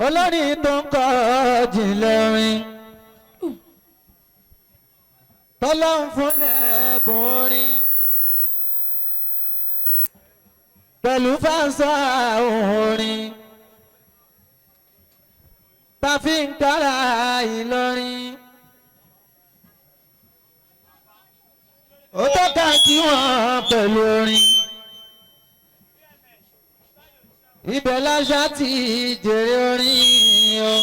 Olórin tó ń kọ jìnlẹ̀ orin. Tọ́lọ́run fún lẹ́bùn orin. Pẹ̀lú fáṣọ orin. Tàfi ń kára Ìlọrin. Ó tọ́ka kí wọ́n pẹ̀lú orin. Ibẹ̀ láṣà ti jèrè orin o.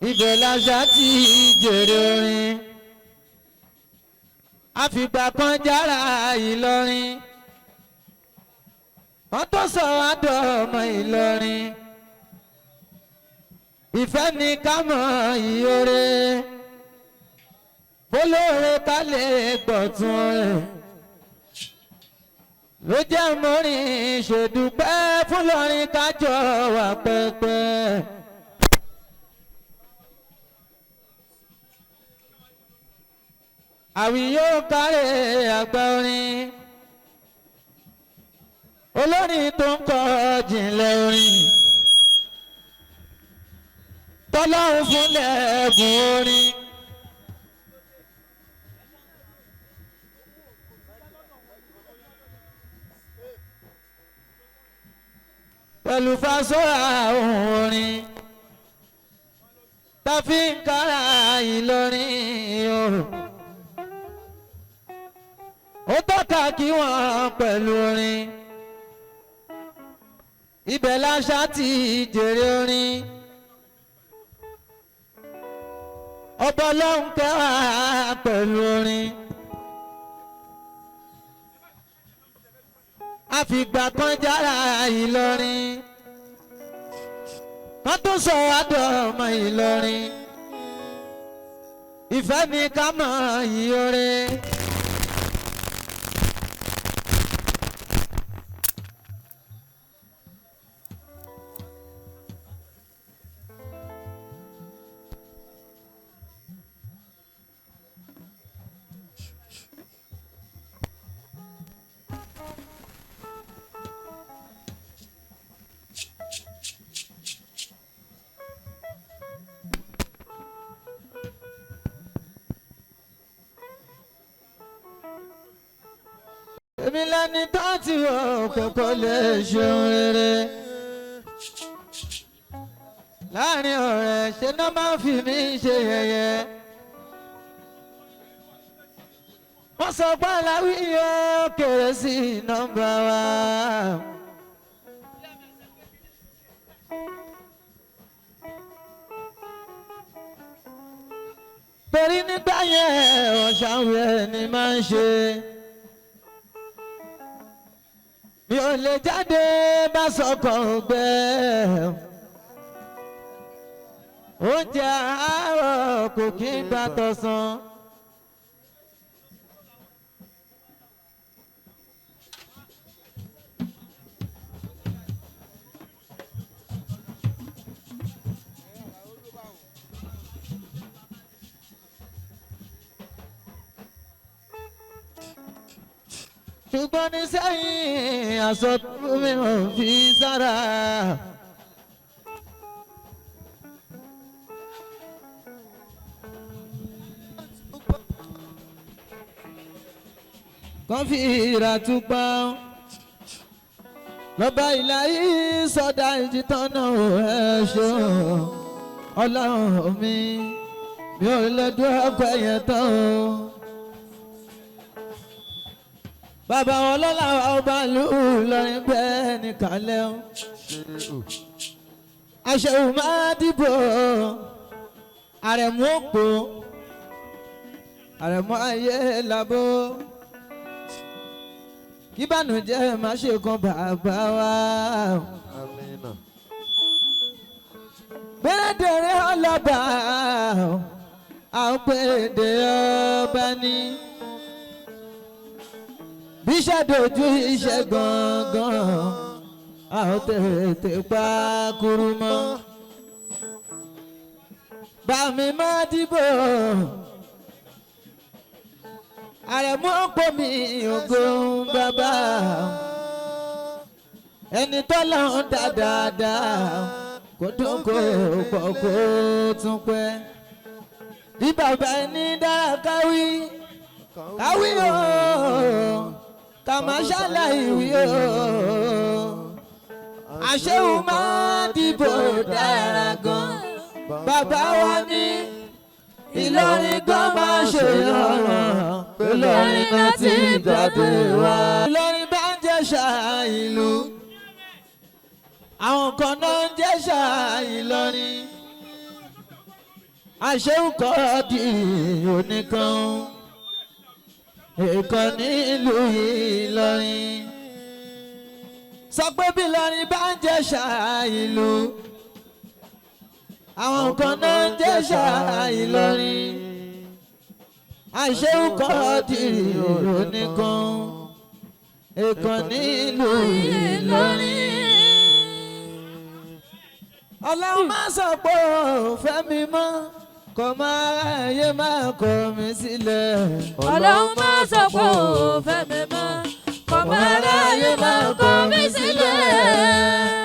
Ibẹ̀ láṣà ti jèrè orin. Àfìgbà kan jára Ìlọrin. Wọ́n tó sọ àdó ọmọ Ìlọrin. Ìfẹ́ ni ká mọ ìyóre. Bólóore ká lè gbọ̀tún rẹ̀. Ló jẹ́ mọ́rin ṣèdúpẹ́ fún lọ́rin kájọ wà pẹ́pẹ́. Àwìn yóò kárẹ̀ àgbà orin. Olórin tó ń kọ jìnlẹ̀ orin. Tọ́lọ́run fún lẹ́bùn orin. Pẹ̀lú fásọ́ra orin tàfi ń kára Ìlọrin o. Ó tọ́ka kí wọ́n pẹ̀lú orin. Ibẹ̀ láṣà ti jèrè orin. Ọba Ọlọ́run kẹwàá pẹ̀lú orin. Àfìgbà kan jára Ìlọrin. Wọ́n tún sọ àdó ọmọ Ìlọrin. Ìfẹ́ mi ká mọ ìyóre. Èmi lẹni tó ti wọ kókó lè ṣeun rere. Láàrin ọ̀rẹ́ ṣe náà máa ń fi mí ṣe yẹ̀yẹ́. Wọ́n sọ pé aláwí yóò kéré sí nọ́mbà wa. Torí nígbà yẹn ọ̀ṣàwé ni máa ń ṣe. Mi ò lè jáde bá sọkọ̀ ògbẹ́. Oúnjẹ àárọ̀ kò kí ń gbà tọ̀sán. Ṣùgbọ́n ní sẹ́yìn aṣọ tó mi ò fi sára. Kàn fi ìrà túpọ̀ lọ́ba ìlà yìí sọ́dà ìjìtọ́nà ẹ̀ ṣeun ọlọ́run mi mi ò lè dúró pẹ́ yẹn tán o. Bàbá wọn lọ́la ọba ìlú Ìlọrin bẹ́ẹ̀ ní kálẹ̀ o. Àṣẹ̀wò máa dìbò àrẹ̀mú òpó àrẹ̀mú ayé làbó. Kí bànújẹ́ má ṣe kan bàbá wa. Gbẹ̀rẹ̀dẹ̀rẹ̀ ọlọ́ba àwọn pèdè ọba ní. Bíṣẹ́ dojú iṣẹ́ gangan àwọn tètè pa kuru mọ́. Bàmí má dìbò àrẹ̀mú pò mí ògo bàbá. Ẹni tọ́lọ́run dá dáadáa kó dún kó pọ̀ kó tún pẹ́. Bí bàbá ẹni dára káwí káwí o, ká má ṣàlàyé wí o. Àṣehù máa dìbò dára gan. Bàbá wa ní Ìlọrin gan máa ṣe yọ̀ràn. Ìlọrin náà ti jáde wá. Ìlọrin bá ń jẹ́ ṣá ìlú. Àwọn kan náà ń jẹ́ ṣá Ìlọrin. Àṣehù kọ́ di oníkan. Èèkàn nílùú Ìlọrin. Sọ pé bí Ìlọrin bá ń jẹ́ ṣá ìlú. Àwọn kan náà ń jẹ́ ṣá Ìlọrin. Àṣehù kọ́ di oníkan. Èèkàn nílùú Ìlọrin. Ọlọ́run má sọ pé ò fẹ́ mi mọ́, kò máa ráyè máa kọ̀ mí sílẹ̀. Ọlọ́run má sọ pé ò fẹ́ mi mọ́, kò máa ráyè máa kọ̀ mí sílẹ̀.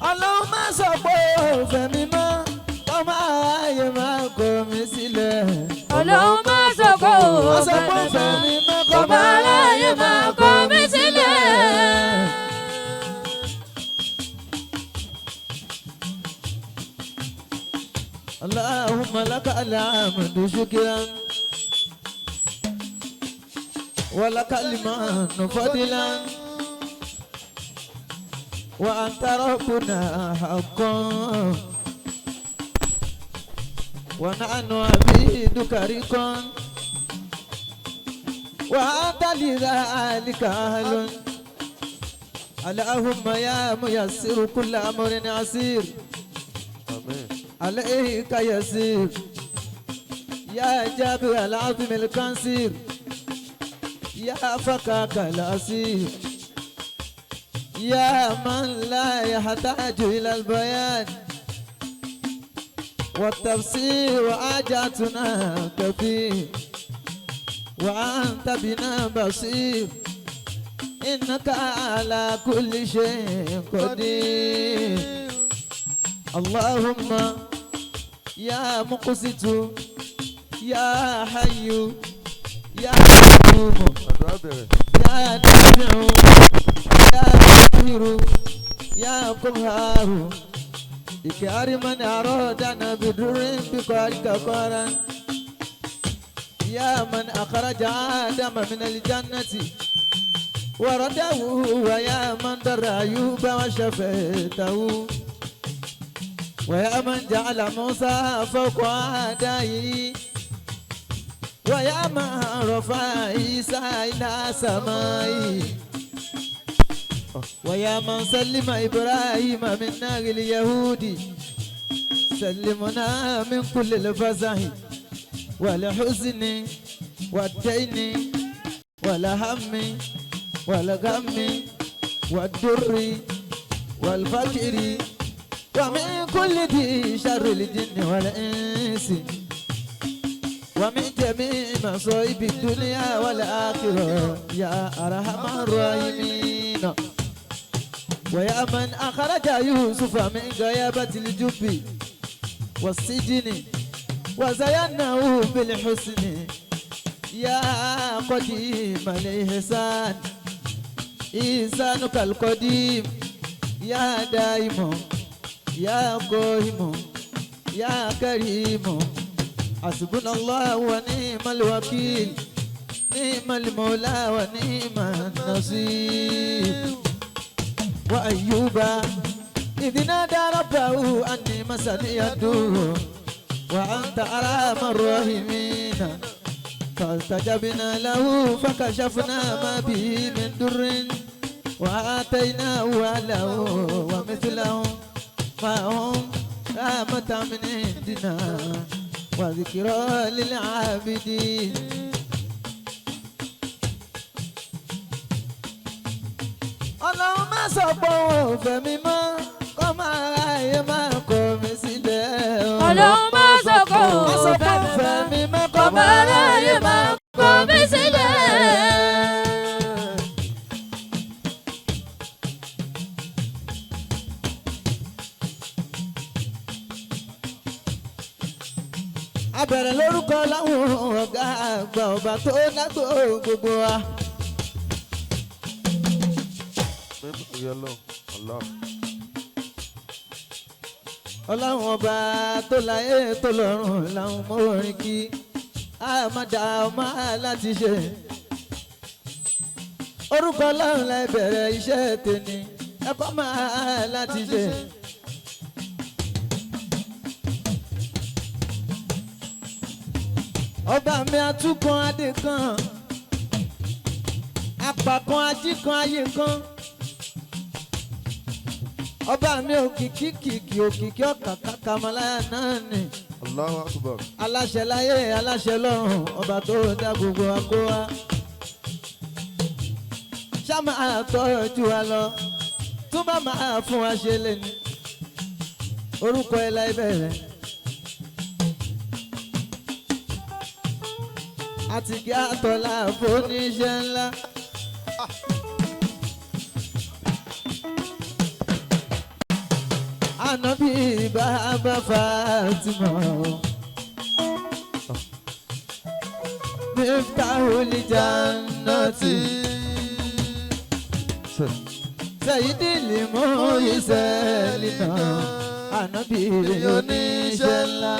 Ọlọ́run má sọ pé ò fẹ́ mi mọ́, kò máa ráyè máa kọ̀ mí sílẹ̀. Ọlọ́run má sọ pé ò Má sọ fẹ́ pé ò mi fẹ́ mọ́, mi mọ́, kò máa ráyè máa kọ̀ mí sílẹ̀. اللهم لك الحمد شكرا ولك المن فضلا وأنت ربنا حقا ونحن عبيدك رقا وأنت لذلك أهل. اللهم يا ميسر كل أمر عسير عليك يسير يا جابر العظم الكنسير يا فكاك الأسير يا من لا يحتاج إلى البيان والتفسير وحاجتنا كثير وأنت بنا بصير إنك على كل شيء قدير. اللهم يا مقسط يا حي يا قيوم يا نافع يا قاهر يا قهار بكار من أرادنا بدر بقارك قارا يا من أخرج آدم من الجنة ورده ويا من در أيوب وشفيته ويا من جعل موسى فوق أعدائه ويا من رفع عيسى إلى سمائه ويا من سلم إبراهيم من نار اليهود سلمنا من كل الفزع والحزن والدين والهم والغم والدر والفقر ومن كل ذي شر الجن والإنس ومن جميع مصائب الدنيا والآخرة يا أرحم الراحمين. ويا من أخرج يوسف من غيابة الجب والسجن وزينه بالحسن يا قديم الإحسان إحسانك القديم يا دائم يا قائم يا كريم. حسبنا الله ونعم الوكيل نعم المولى ونعم النصير. وأيوب إذ نادى ربه أني مسني الضر وأنت أرحم الراحمين فاستجبنا له فكشفنا ما به من ضر وآتيناه أهله ومثلهم معهم رحمة من عندنا وذكرى للعابدين. Ọlọ́run má sọ pé òun ò fẹ́ mi mọ́, kó máa ráyè máa kọ̀ mí sílẹ̀. Ọlọ́run má sọ pé Má ò sọ fẹ́ pé mi fẹ́ mọ́. mi mọ́ Kọ̀mọ́ aráyé máa kọ̀ mí sílẹ̀. Abẹ̀rẹ̀ lórúkọ láwọn ọ̀gá àgbà ọba tó dágbò gbogbo wa. Ọlọ́run ọba tó láyé tó lọ́run làwọn mọ orin kí àmàdà ọmọ láti ṣe. Orúkọ Ọlọ́run la bẹ̀rẹ̀ iṣẹ́ tèmi ẹ̀kọ́ máa láti ṣe. Ọba mi atúkan adé kan apàkan ajíkan ayé kan ọba mi òkìkí kìkì òkìkí ọ̀kàkà kàmọ́láyà náà ni Allahu Akbar. aláṣẹ láyé aláṣẹ lọ́run ọba tó dá gbogbo wa kó wa ṣá máa tọ́jú wa lọ tún bá máa fún wa ṣe lé ní orúkọ ẹ̀ láì bẹ̀rẹ̀. Àti kí àtọ̀là fóníṣẹ́ ńlá. Ànábì bàbá Fátímà. Miftahul jannati. Sayyidil muhyiselina. Ànábì oníṣẹ́ ńlá.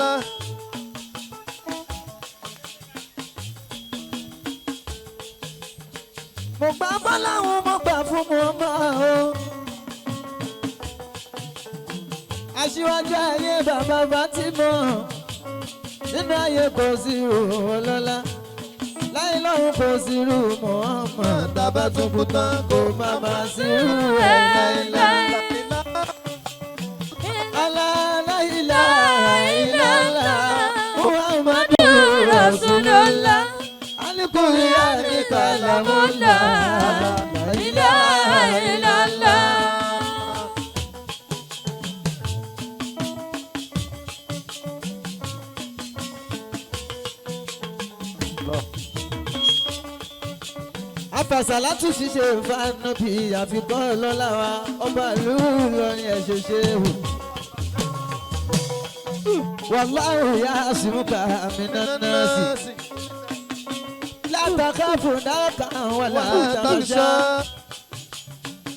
Mo gbà bọ́láhùn mo gbà fún Muhammad o. Aṣíwájú ayé bàbá Fátímà nínú ayé kò sí irú ọlọ́lá láyé lọ́hùn kò sí irú Muhammad tàbá tún kú tán kò má má sí irú ẹ̀ láéláé. Alá la ilaha illallah Muhammadu Rasulullah alikuriya ni kalamullah la ilaha illallah. Àfàsàlátù ṣíṣe fànàbí àfikún ọlọ́lá wa ọba ìlú Ìlọrin ẹ̀ ṣe ṣe wò. Wàláhù yá símúkà mínánásì. Látàkà fúndákà wàlá tàkṣà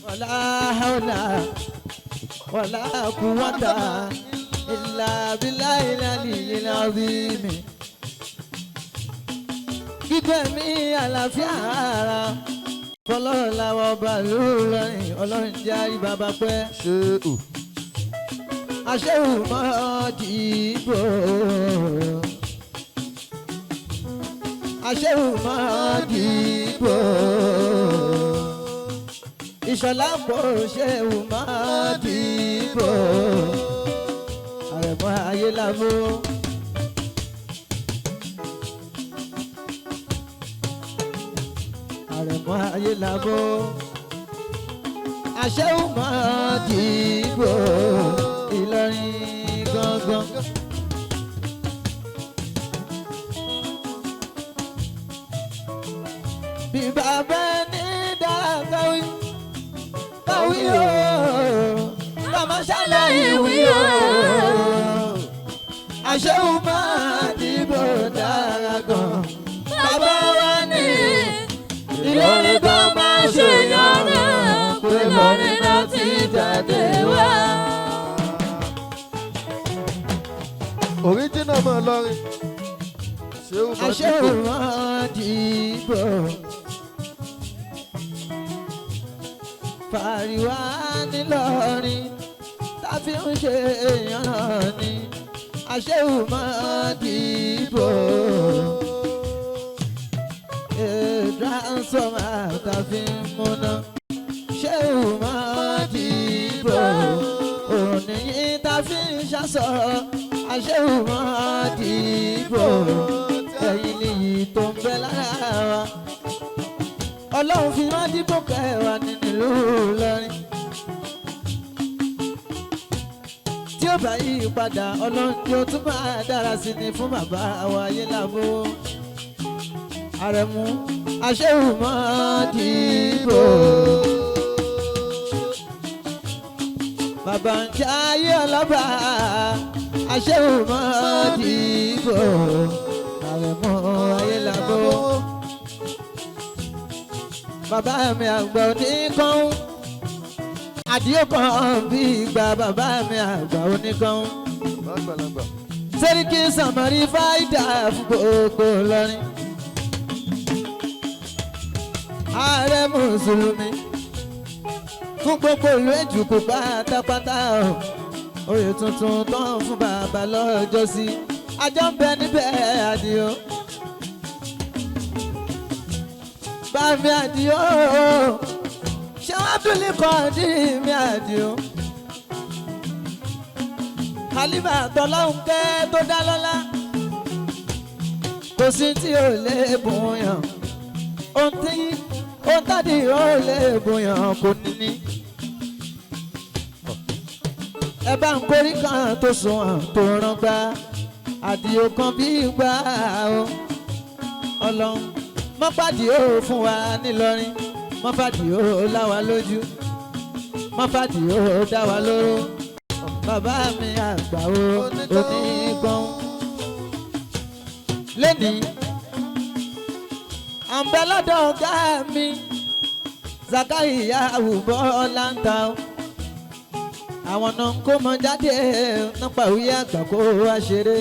wàlá hàwlà wàlá kúwàtà ìlà bíláì lálìyé azimi. Gbígbẹ́ mi àlàáfíà ara fọlọ́ọ̀la ọba ìlú Ìlọrin ọlọ́run jẹ́ àrí bàbá pẹ́. Ṣé o? Aṣẹ́wó mọ́ dìbò. Aṣẹ́wó mọ́ dìbò. Ìṣọ̀lá pọ̀ ṣẹ́wó mọ́ dìbò. Àrẹ̀mọ ayé lábó. Àrẹ̀mọ ayé lábó. Aṣẹ́wó mọ́ dìbò. Ìlọrin gangan. Bí bàbá ní dára káwí, káwí o, bàmá ṣàlàyé wí o. Àṣẹ́wó máa dìbò dára gan. Bàbá wa ní Ìlọrin gan máa ṣe yọ̀nà pé lọ́rin náà ti jáde wá. Original mọ̀ lọ́rin. Ṣé o mọ̀ Àṣẹ́wó máa dìbò. Fàríwá nílọrin tá fi ń ṣe èèyàn ni àṣẹ́wó máa dìbò. Transformer tá fi ń múná ṣéwù máa dìbò. Òní tá fi ń ṣàṣọ àṣẹ́wó máa dìbò. Ẹ̀yin nìyí tó ń bẹ lára wa. Ọlọ́run fi máa dìbò kẹwàá nínú ìlú Ìlọrin. Tí ó ó bá yí padà ọlọ́run tí ó tún máa dára sí ni fún bàbá wa Ayélabó. Àrẹ̀mú Aṣẹ́wù Mọ́dìbò. Bàbá ń jẹ́ ayé ọlọ́ba Aṣẹ́wù Mọ́dìbò. Àrẹ̀mú Ayélabó. Bàbá mi àgbà oníkan àdìo kan bí ìgbà bàbá mi àgbà oníkan. Sẹ́ríkì Sàmárì fáìdà fún gbogbo Ìlọrin. Ààrẹ Mùsùlùmí fún gbogbo ìlú Èjìgbò pátápátá o. Oyè tuntun tán fún bàbá lọ́jọ́sí. Àjọ ń bẹ níbẹ̀ àdìo. Bàmí àdìo ṣé wàá tún lè kọ́ ọdí mi àdìo. Halima tọ́lọ́hún kẹ́ tó dá lọ́lá. Kò sí tí ò lè bùn yàn. Ohun tí ohun tádì ò lè bùn yàn kò ní ní. Ẹ bá ń kórí kan tó sùn hàn tó rán gbá. Àdìo kan bí gbà o. Ọlọ́run mọ́pàdé ò fún wa nílọrin. Mọ́fàdì ó láwa lójú, mọ́fàdì ó dá wa lóró, bàbá mi àgbà ó onígbọ̀n. Lẹ́nìí, à ń bẹ lọ́dọ̀ ọ̀gá mi, Zakariya Àwùbọ́ láǹtà o. Àwọn náà ń kó mọ jáde nípa òye àgbà kó wá ṣeré.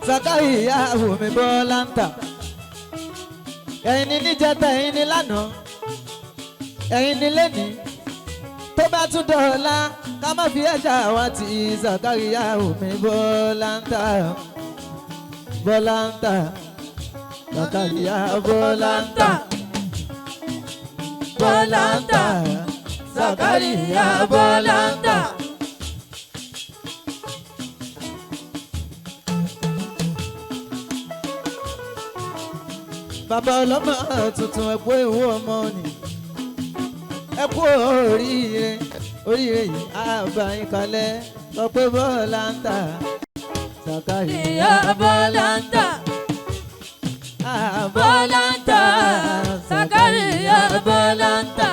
Zakariya Wùmí Bọ́lá ń tà. Ẹ̀yin ni níjẹta, ẹ̀yin ni lánàá, ẹ̀yin ni lẹ́nìí. Tó bá tún dọ̀la, ká má fi ẹ̀ṣà wa ti Zakariya Wùmí Bọ́lá ń tà. Bọ́lá ń tà. Zakariya Bọ́lá ń tà. Bọ́lá ń tà. Zakariya Bọ́lá ń tà. Bàbá ọlọ́mọ tuntun ẹ̀kú ewu ọmọ ni ẹ̀kú oríire oríire yìí àbá yín kalẹ̀ sọ pé Bọ́lá ń tà Zakariya Bọ́lá ń tà. Bọ́lá ń tà. Zakariya Bọ́lá ń tà.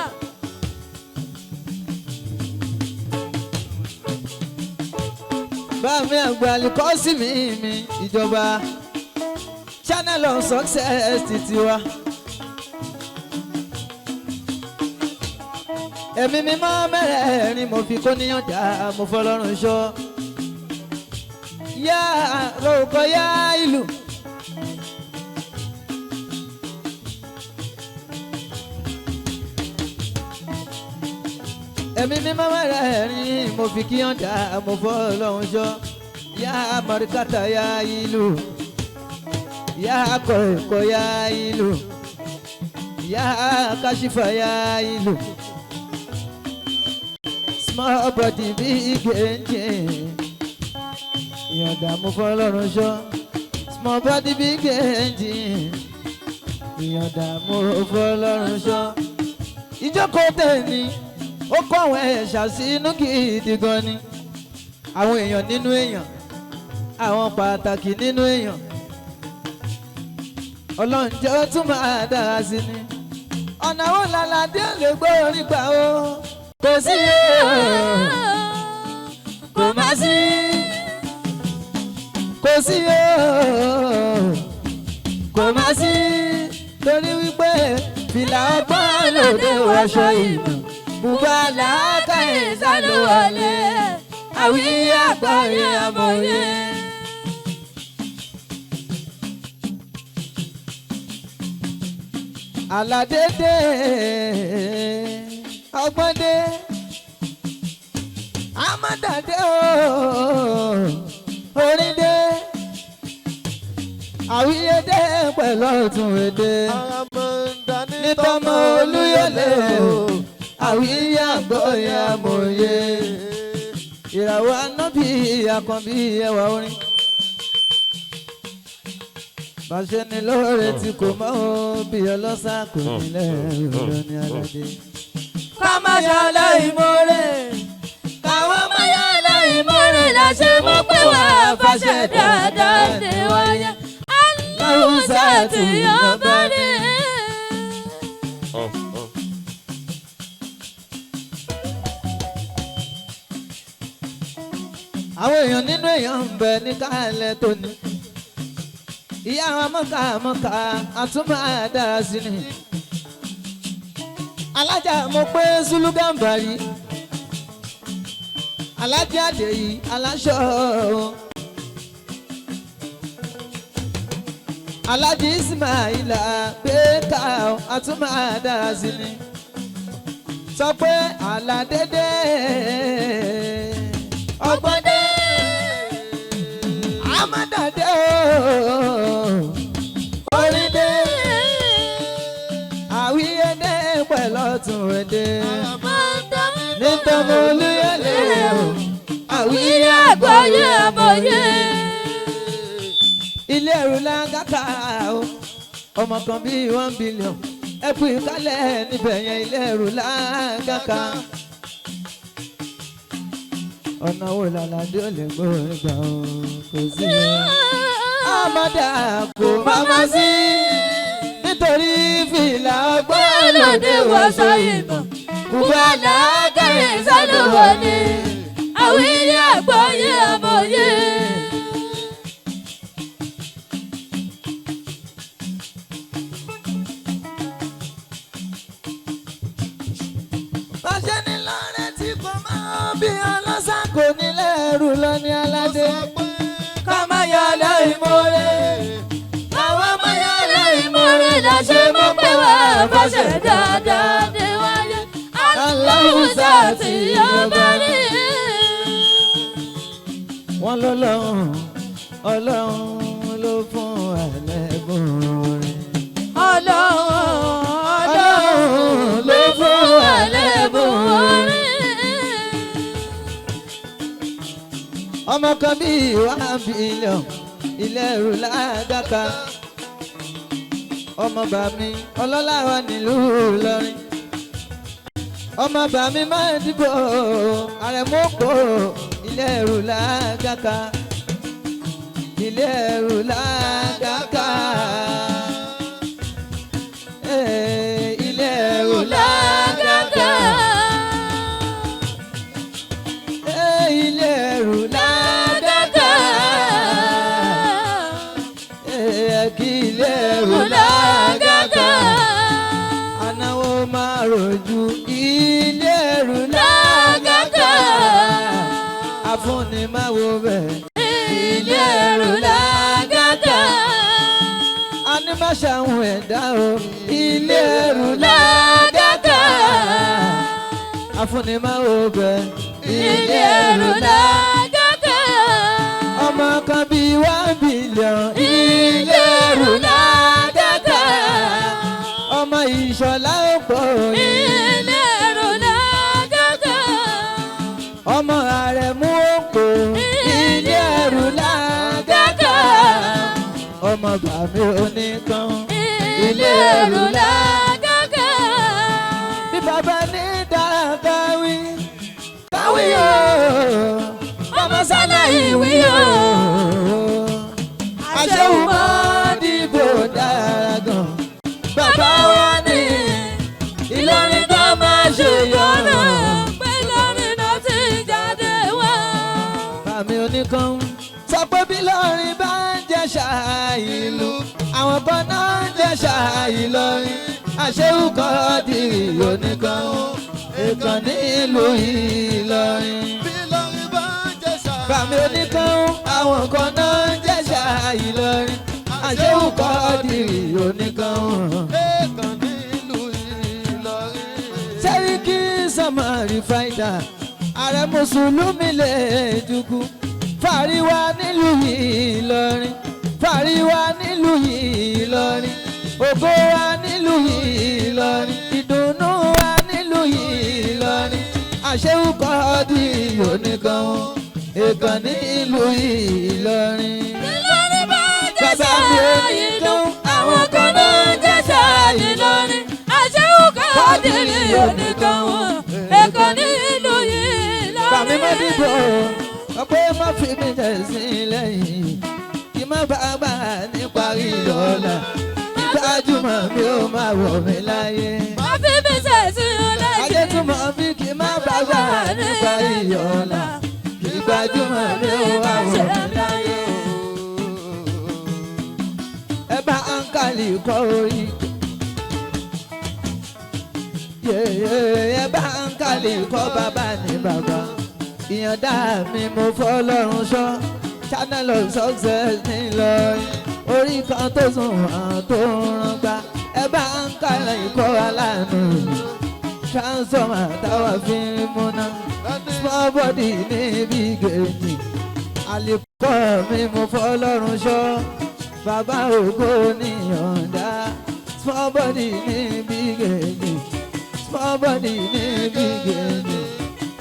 Bámi àgbà àlùkọ́sí mi mi ìjọba channel of success ti tiwa. Ẹ̀mí mímọ́ mẹ́rẹ̀ẹ̀rin mo fi kó níyànjá mo fọlọ́run ṣọ́. Yá lórúkọ yá ìlú. Ẹ̀mí mímọ́ mẹ́rẹ̀ẹ̀rin mo fi kíyànjá mo fọlọ́run ṣọ́. Yá mọ̀ríkàtà yá ìlú. Ya kọ̀ọ̀kọ̀ ya ìlú, ya kashifa ya ìlú. Small body big engine, ìyọ̀dà mú fọlọ́run ṣọ́. Small body big engine, ìyọ̀dà mú fọlọ́run ṣọ́. Ìjókòó tẹ̀lé, ó kọ́ àwọn ẹ̀ṣà sínú gidi gan ni. Àwọn èèyàn nínú èèyàn, àwọn pàtàkì nínú èèyàn. Ọlọ́run jẹ́ ó tún máa dára sí ni. Ọ̀nà wo làlàdé lè gbọ́ orí gbà o? Kò sí o, kò má sí. Kò sí o, kò má sí. Torí wípé fìlà ọgbọ́n lòdì wọṣọ ìmọ̀. Bùbá làákàyè sálọ wọlé. Àwíyé àgbọ̀yé amòye. Aládédé ọgbọ́ndé amádàdé oríndé àwíyédé pẹ̀lú ọ̀tún èdè nítọ́mọ Olúyọ̀lé àwíyé àgbọ̀yé amòye ìràwọ̀ anábì àkànbí ẹwà orin. Bàṣẹ ni lóore tí kò mọ́ o bí ọlọ́sà kò nílẹ̀ òdo ní aládé. Ká má ṣaláìmoore. Káwọn má ṣaláìmoore la ṣe mọ̀ pé wà á fàṣẹ dáadáa ní wáyé. Aláwùsá tí ọba ní. Àwọn èèyàn nínú èèyàn ń bẹ ní káàlẹ̀ tóní. Ìyá àwọn mọ́kà àtúmọ̀ àdára sí ni. Alájà mo pé Zulu Gàmbàrí. Alájà Àdèyí aláṣọ. Alájì Ismaila Bẹ́ẹ̀ka àtúmọ̀ àdára sí ni. Sọ pé àlàdédé ọgbọ́ndé amádàdé oríndé àwíyédé pẹ̀lú ọ̀tún èdè nítorí olúyẹlé o àwíyé Àgbọ̀yé àbọ̀yé. Ilé ẹ̀rù lágàkà o ọmọ kan bíi 1 billion ẹ kú ìkálẹ̀ níbẹ̀ yẹn ilé ẹ̀rù lágàkà. Ọ̀nà wo làlàdé ò lè gbórí gbà ó kò sí o. Àmọ́dá kò pamọ́ sí nítorí fìlà ọgbọ́n Lóde wọ sọ ìmọ̀, kúbà lágàyè sálúwọ̀ ni. Àwíyé àgbọ̀yé àbọ̀yé. Bàṣẹ ni lọ́rẹ́ tí kò máa bí ọlọ́sà kò ní lẹ́rù lọ ní aládé. Ká má yọ aláìmoore. Àwọn ọmọ yẹn láìmoore la ṣe mọ̀ pé wà á fàṣẹ dáadáa ní wáyé. Aláwùsá tí ọba ní. Wọ́n lọ́lọ́run Ọlọ́run ló fún ẹlẹ́bùn rẹ̀. Ọlọ́run Ọlọ́run ló fún ẹlẹ́bùn ẹlẹ́bùn rẹ̀. rẹ̀. Ọmọ kan bíi 1 billion ilé ẹrù lágàkà. Ọmọ bàmí ọlọ́lá wa nílùú Ìlọrin. Ọmọ bàmí máa ń dìbò àrẹ̀mọ́pọ̀ ilé ẹrù lágàkà. Ilé ẹrù lágàkà. Ilé ẹrù lágàkà. Ilé ẹrù lágàkà. Kí ilé ẹrù lágàkà. Anáwó máa rojú ilé ẹrù lágàkà. Afúnni máa wo bẹ̀. Ilé ẹrù lágàkà. Anímọ̀ṣàwọn ẹ̀dá o. Ilé ẹrù lágàkà. Afúnni máa wo bẹ̀. Ilé ẹrù lágàkà. Ọmọ kan bíi 1 billion. Ilé ẹrù lágàkà. Ọmọ Ìṣọ̀lá òpó. Ilé ẹrù lágàkà. Ọmọ Àrẹ̀mú òpó. Ilé ẹrù lágàkà. Ọmọ bàmí oníkan. Ilé ẹrù lágàkà. Bí bàbá ní dára káwí. Káwí o. Ọmọ sálà ìwí o. Àṣewù mọ́ dìbò dára gan. Bàbá wa ní Ìlọrin tó máa ṣe yọ̀nà. Pé lórí náà ti jáde wá. Bàmí oníkan sọ pé bí lọ́rin bá ń jẹ́ ìlú. Àwọn kan náà ń jẹ́ Ìlọrin. Àṣewù kọ́ dìrì oníkan. Èkán ní ìlú Ìlọrin. Bí Ìlọrin bá ń jẹ̀ṣà. Bàmí oníkan àwọn kan náà ń jẹ́ Ìlọrin. Àṣewù kọ́ dìrì oníkan. Èkán ní ìlú Ìlọrin. Sẹ́ríkì Sàmárì fáìdà ààrẹ mùsùlùmí lè dùkú. Fàríwá nílùú Ìlọrin. Fàríwá nílùú Ìlọrin. Ògo wa nílùú Ìlọrin. Ìdùnnú wa nílùú Ìlọrin. Àṣewù kọ́ di oníkan. Èkán nílùú Ìlọrin. Ìlọrin bá jẹ́ Bàbá mi ò ní ìlú. Kọ́dìrì oníkan wọn. Èkó nílùú yìí Bàmí má lọ́rin. dìbò ọpẹ́ má fi mí jẹ̀ sí lẹ́yìn. Kí má bàbá nípa ìyọ̀lá. Kí gbajúmọ̀ mi ó máa wọ̀ mí láyé. Má fi mí ṣẹ̀sín lẹ́yìn. Adétúmọ̀ bí kí má bàbá nípa ìyọ̀lá. Kí gbajúmọ̀ mi ó máa wọ̀ mí láyé. Ẹ bá àǹkàlì kọ́ orí. Ẹ bá àǹkàlì kọ́ bàbá ní bàbá. Ìyànda mi mo fọlọ́run ṣọ́. Channel of success nílọrin. Orí kan tó sùn hàn tó ń rán gbá. Ẹ bá àǹkàlì kọ́ aláàánú. Transformer táwa fi ń múná. Small body níbi gèjì. Àlìkọ́ mi mo fọlọ́run ṣọ́. Bàbá ògo níyànda. Small body níbi gèjì. Small body níbi gèjì.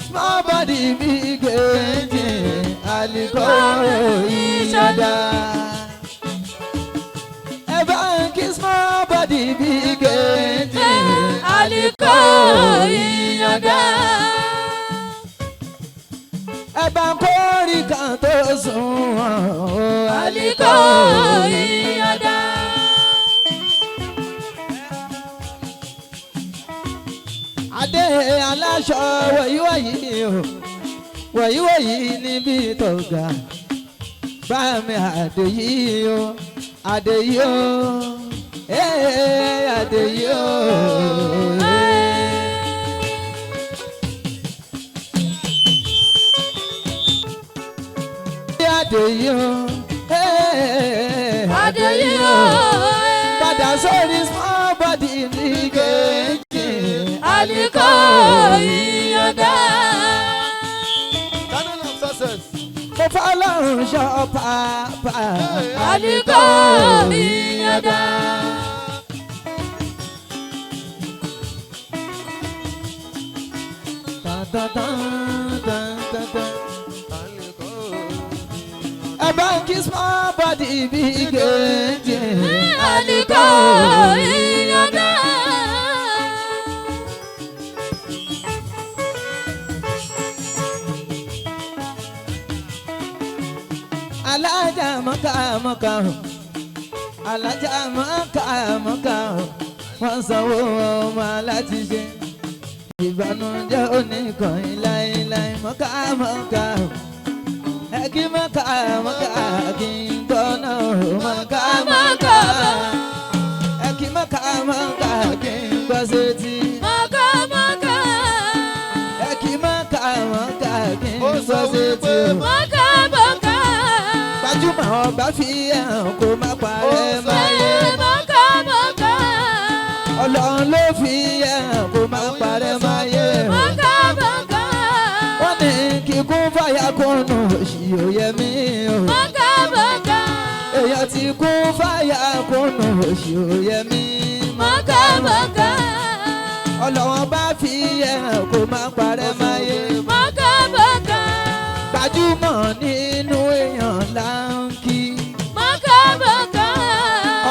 Small body big gèjì. Àlìkọ́ ìyànda. Ẹ bá ń kí small body big gèjì. Àlìkò ìyànda. Ẹ bá ń kórìí kan tó sùn wọ̀n o. Àlìkò ìyànda. Adé aláṣọ wọ̀nyíwọ̀nyí o wọ̀nyíwọ̀nyí níbi tọ̀gà bá mi àdéyí o àdéyí o ee àdéyí o. Àdéyí o ee Adéyí o. Padà sórí small body ní kejì. Àlìkò ìyànda. Channel of success. Mo fọlọ́run ṣọ́ pàápàá. Àlìkò ìyànda. Tan, tan, tan, tan, tan, tan. Ẹ bá ń kí small body bí gèjì. Àlìkò ìyànda. Alájà mọ́ká mọ́ká o. Alájà mọ́ká mọ́ká o. Wọ́n sanwó ọmọ aláti ṣe. Ìbànújẹ́ oníkan láéláé mọ́ká mọ́ká o. Ẹ kí mọ́ká mọ́ká kí n gbọ́nà o. Mọ́ká mọ́ká. Ẹ kí mọ́ká mọ́ká kí n gbọ́ sétí. Mọ̀kà mọ̀kà. Ẹ kí mọ́ká mọ́ká kí n Ó sọ gbọ́ sétí wípé o. Mọ̀kà mọ̀kà. Gbajúmọ̀ ọba fi hàn kó má parẹ́ máyé. Mọ̀kà mọ̀kà. Ọlọ́run ló fi hàn kó má parẹ́ máyé. Mọ̀kà mọ̀kà. Wọ́n ní kíkún fàyà kúnnù òṣì òye mi o. Mọ̀kà mọ̀kà. Èèyàn ti kún fàyà kúnnù òṣì òye mi. Mọ̀kà mọ̀kà. Ọlọ́run bá fi hàn kó má parẹ́ máyé. Mọ̀kà mọ̀kà. Gbajúmọ̀ nínú èèyàn là ń kí. Mọ̀kà mọ̀kà.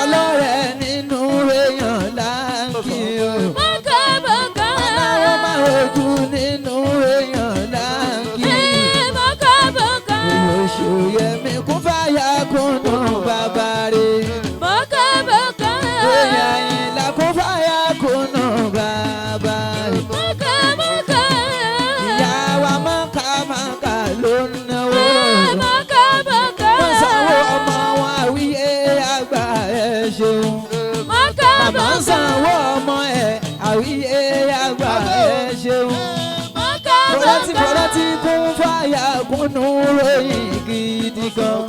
Ọlọ́rẹ̀ nínú èèyàn là ń kí o. Mọ̀kà mọ̀kà. Aláwọ̀ máa rojú nínú èèyàn là ń kí. Mọ̀kà mọ̀kà. Oṣù yẹmi kún fàyà kúnnù bàbá rẹ̀. Mọ̀kà mọ̀kà. Èèyàn ìlà kún fàyà kúnnù bàbá rẹ̀. Mọ̀kà mọ̀kà. Ìyá wa mọ̀kàmọ̀kà ló ń náwó. Mọ̀kà mọ̀kà. Wọ́n sanwó ọmọ wọn àwíyé àgbà ẹ̀ ṣeun. Mọ̀kà Màmá ń mọ̀kà. sanwó ọmọ ẹ̀ àwíyé àgbà ẹ̀ ṣeun. Mọ̀kà Fọlọ́tí mọ̀kà. fọlọ́tí kún fàyà kúnnù ròyìn gidi gan.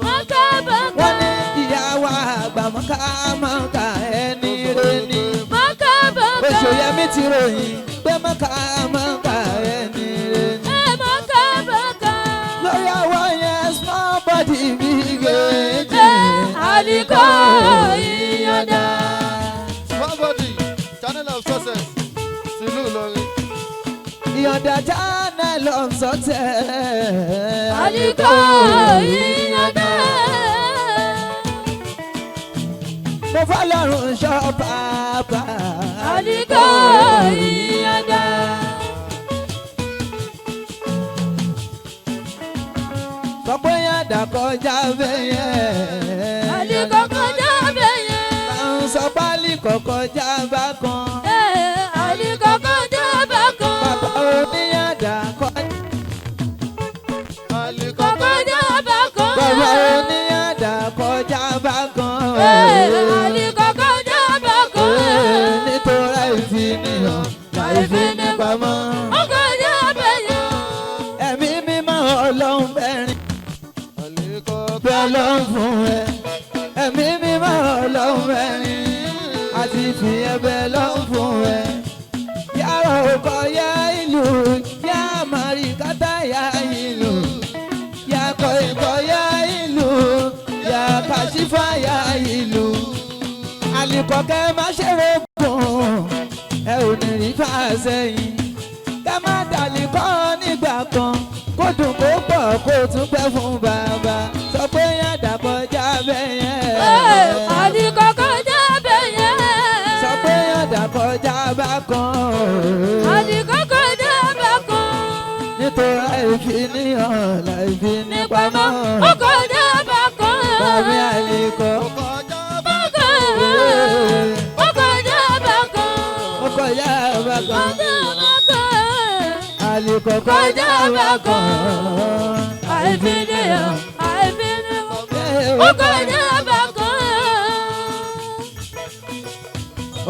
Mọ̀kà mọ̀kà. Wọ́n ní ìyá wa àgbà mọ̀kàmọ̀kà ẹni rẹ̀ ni. Mọ̀kà mọ̀kà. Oṣòyẹmí ti ròyìn pé mọ̀kàmọ̀kà ẹni rẹ̀ ni. Mọ̀kà mọ̀kà. Lórí àwọn yẹn small body big engine. Àlìkò ìyànda. Small body. Channel of success. Tìlú Ìlọrin. Ìyọ̀dà channel of success. Àlìkò ìyànda. Mo fọlọ́run ṣọ́ pàápàá. Àlìkò yàdà kọjá bẹ́yẹn. Àlìkò kọjá bẹ́yẹn. À ń sọ pálí kọ̀kọjá bákan. Àlìkò kọjá bákan. Bàbá oníyàdà kọjá. Àlìkò Kọjá bákan. Bàbá oníyàdà kọjá bákan. Àlìkò kọjá bákan. Nítorí àìfinihàn láìfinipamọ́. Ó kọjá bẹ́yẹn. Ẹ̀mí mímọ́ Ọlọ́run bẹ̀rin Àlìkò bí Ọlọ́run fún ẹ. Ẹ̀mí mímọ́ Ọlọ́run bẹ̀rin àti fi ẹ̀bẹ̀ lọ́run fún ẹ. Yàrá òkò yá ìlú yá màríkátà yá ìlú. Yá kọ̀ ìkọ̀ yá ìlú yá kàṣífà yá ìlú. Àlìkọ̀kẹ́ má ṣe rògùn ẹ ò ní rí fà sẹ́yìn. Ká má dàlí kọ́ nígbà kan kó dùn kó pọ̀ kó tún pẹ́ fún bàbá. Sọ pé yàdà kọjá bẹ́yẹn. Àlìkò kọjá bẹ́yẹn. Sọ pé yàdà kọjá bákan. Àlìkò kọjá bákan. Nítorí àìfinihàn láìfinipamọ́. Ó kọjá bákan. Bàbá àlìkọ́. kọjá Bákan. Ó kọjá bákan. Ó kọjá bákan. Kọjá bákan. Àlìkọ́ kọjá bákan. Àìfinihàn, àìfinihàn. Ó kọjá bákan.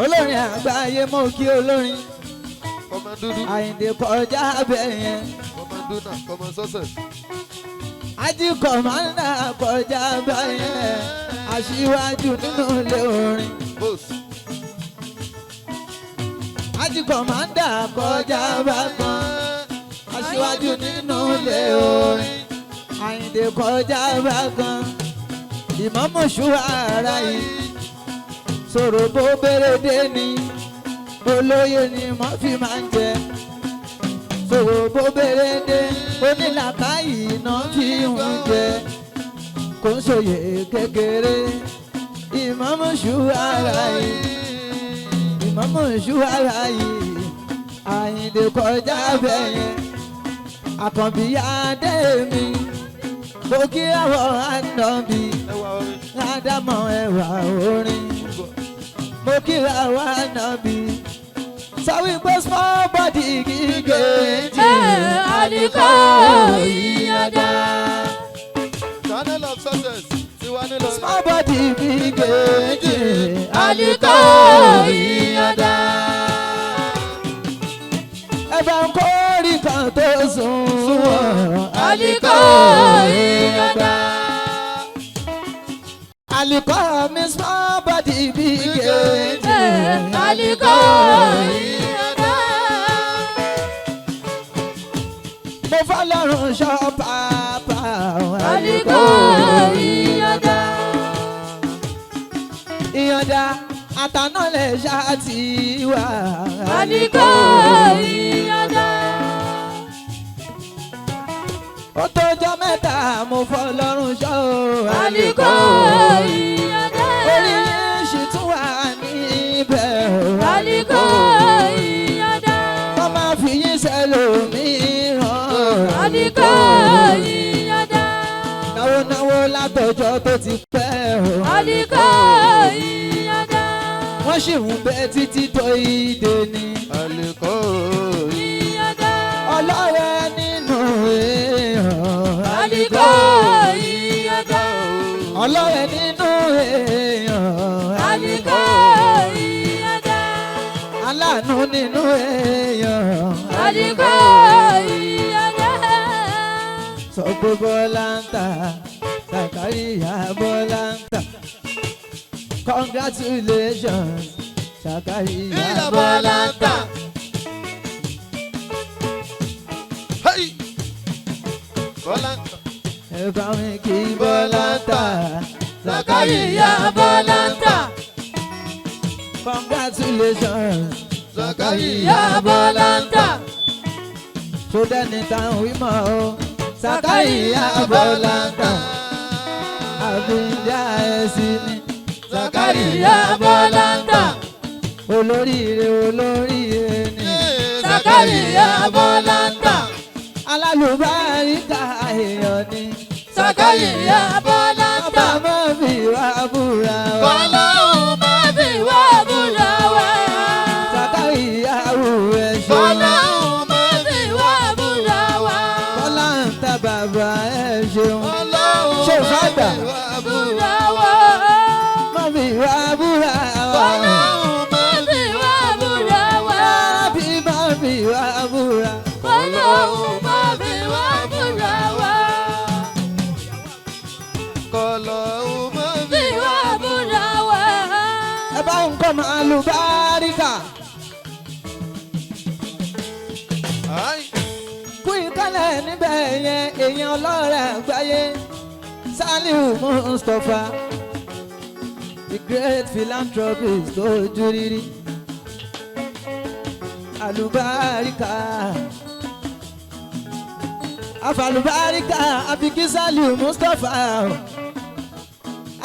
Olórin àgbáyé mọ́ kí olórin Kọmọ dúdú, Àyìndé kọjá bẹ́yẹn. kọmọ dúnà, kọmọ success. Ají kọ̀mọ́ndà kọjá bẹ́yẹn. Aṣíwájú nínú ilé orin. Boss. Ají kọ̀mọ́ndà kọjá bákan. Aṣíwájú nínú ilé orin. Àyìndé kọjá bákan. Ìmọ̀mọ̀ ṣúwárà yìí. Sọ̀rọ̀ bó bèrè dé ni. Olóyè ni mo fi máa ń jẹ. Sọ̀rọ̀ bó bèrè dé. Onílàkàyè náà fi ń jẹ. Kò ń sòye kékeré. Ìmọ̀mọ̀ ṣúwárà yìí. Ìmọ̀mọ̀ ṣúwárà yìí. Àyìndé kọjá bẹ́yẹn. Àkànbí adé mi. Mo kí àwọn ànábì. Ẹwà orin. Ádámọ̀ ẹwà orin. Mo kí àwọn ànábì. Sọ wípé small body gígé jì. Àlìkò ìyàdá. Channel of success tiwa nílò. Small body gígé jì. Àlìkò ìyàdá. Ẹ bá ń kórìí kan tó sùn wọ̀n. Àlìkò ìyàdá. Àlìkò mi small body gígé jì. Àlìkò ìyàdá. Mo fọlọ́run ṣọ́ pàápàá. Àlìkò ìyàdá. Ìyànda àtàná lè ṣáàtì wá. Àlìkò ìyàdá. Ó tọ́jọ́ mẹ́ta mo fọlọ́run ṣọ́ o. Àlìkò ìyàdá. Orí yín ṣì tún wà níbẹ̀ o. Àlìkò ìyàdá. Wọ́n máa fi yín sẹ́lòmíràn. Àlìkò ìyàdá. Náwó náwó látọjọ́ tó ti pẹ́ o. Àlìkò ìyàdá. Wọ́n sì ń bẹ títí tó ìdè ni. Àlìkò Ìyàdá. Ọlọ́rẹ́ nínú èèyàn. Àlìkò ìyàdá. Ọlọ́rẹ́ nínú èèyàn. Àlìkò ìyàdá. Aláàánú nínú èèyàn. Àlìkò ìyàdá. Sọ pé Bọ́lá ń tà, Sàkáríyà Bọ́lá ń tà. Congratulations, Sàkáríyà Ìyá Bọ́lá ń tà. Hey! Bọ́lá ń tà. Ẹ bá mi kí Bọ́lá ń tà, Sàkáríyà Bọ́lá ń tà. Congratulations, Sàkáríyà Bọ́lá ń tà. Ṣó dẹ́ni táwọn wí mọ́ o? Sàkáríyà Bọ́lá ń tà. Àbíjà ẹ̀sìn ni. Sàkáríyà Bọ́lá ń tà. Olóríire olóríire ni. Sàkáríyà Bọ́lá ń tà. Alálùbáríkà èèyàn ni. Sàkáyìyà Bọ́lá ń tà. Bàbá má fi wá búra wa. Kọ́lọ́hún má fi wá búra wa. Sàkáyìyàwó ẹ ṣeun. Kọ́lọ́hún má fi wá búra wa. Bọ́lá ń ta bàbá ẹ ṣeun. Ọlọ́run Ṣé o má fàgbà? fi wá búra. Búra wa. Má fi wá búra wa. Kọ́lọ́hún má fi wá búra wa. Rábì má fi wá búra. Kọ́lọ́hún má fi wá búra wa. Kọlọ́hún má Fi wá búra wa. Ẹ bá ń kọ́ máa lu báríkà. Ai. Kú ìkálẹ̀ níbẹ̀ yẹn èèyàn ọlọ́rẹ̀ àgbáyé. Saliu Mustapha, the great philanthropist tó ojú rírí. Àlùbáríkà. Àfàlùbáríkà àfikí Saliu Mustapha.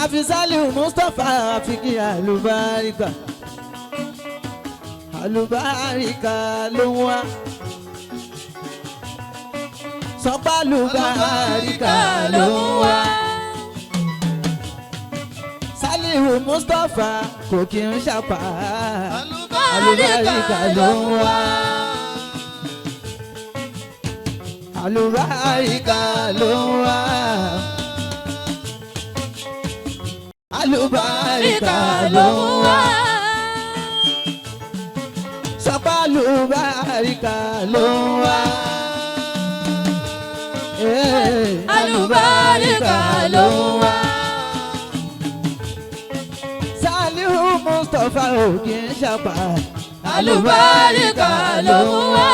Àfi Saliu Mustapha àfikí àlùbáríkà. Àlùbáríkà ló ń wá. Sọpálùbáríkà ló ń wá. Saliu Mustapha kò kí ń ṣàpá. Àlùbáríkà ló ń wá. Àlùbáríkà ló ń wá. Àlùbáríkà ló ń wá. Sọpálùbáríkà ló ń wá. Àlùbáríkà ló ń wá. Saliu Mustapha ò kì í ṣàpá. Àlùbáríkà ló ń wá.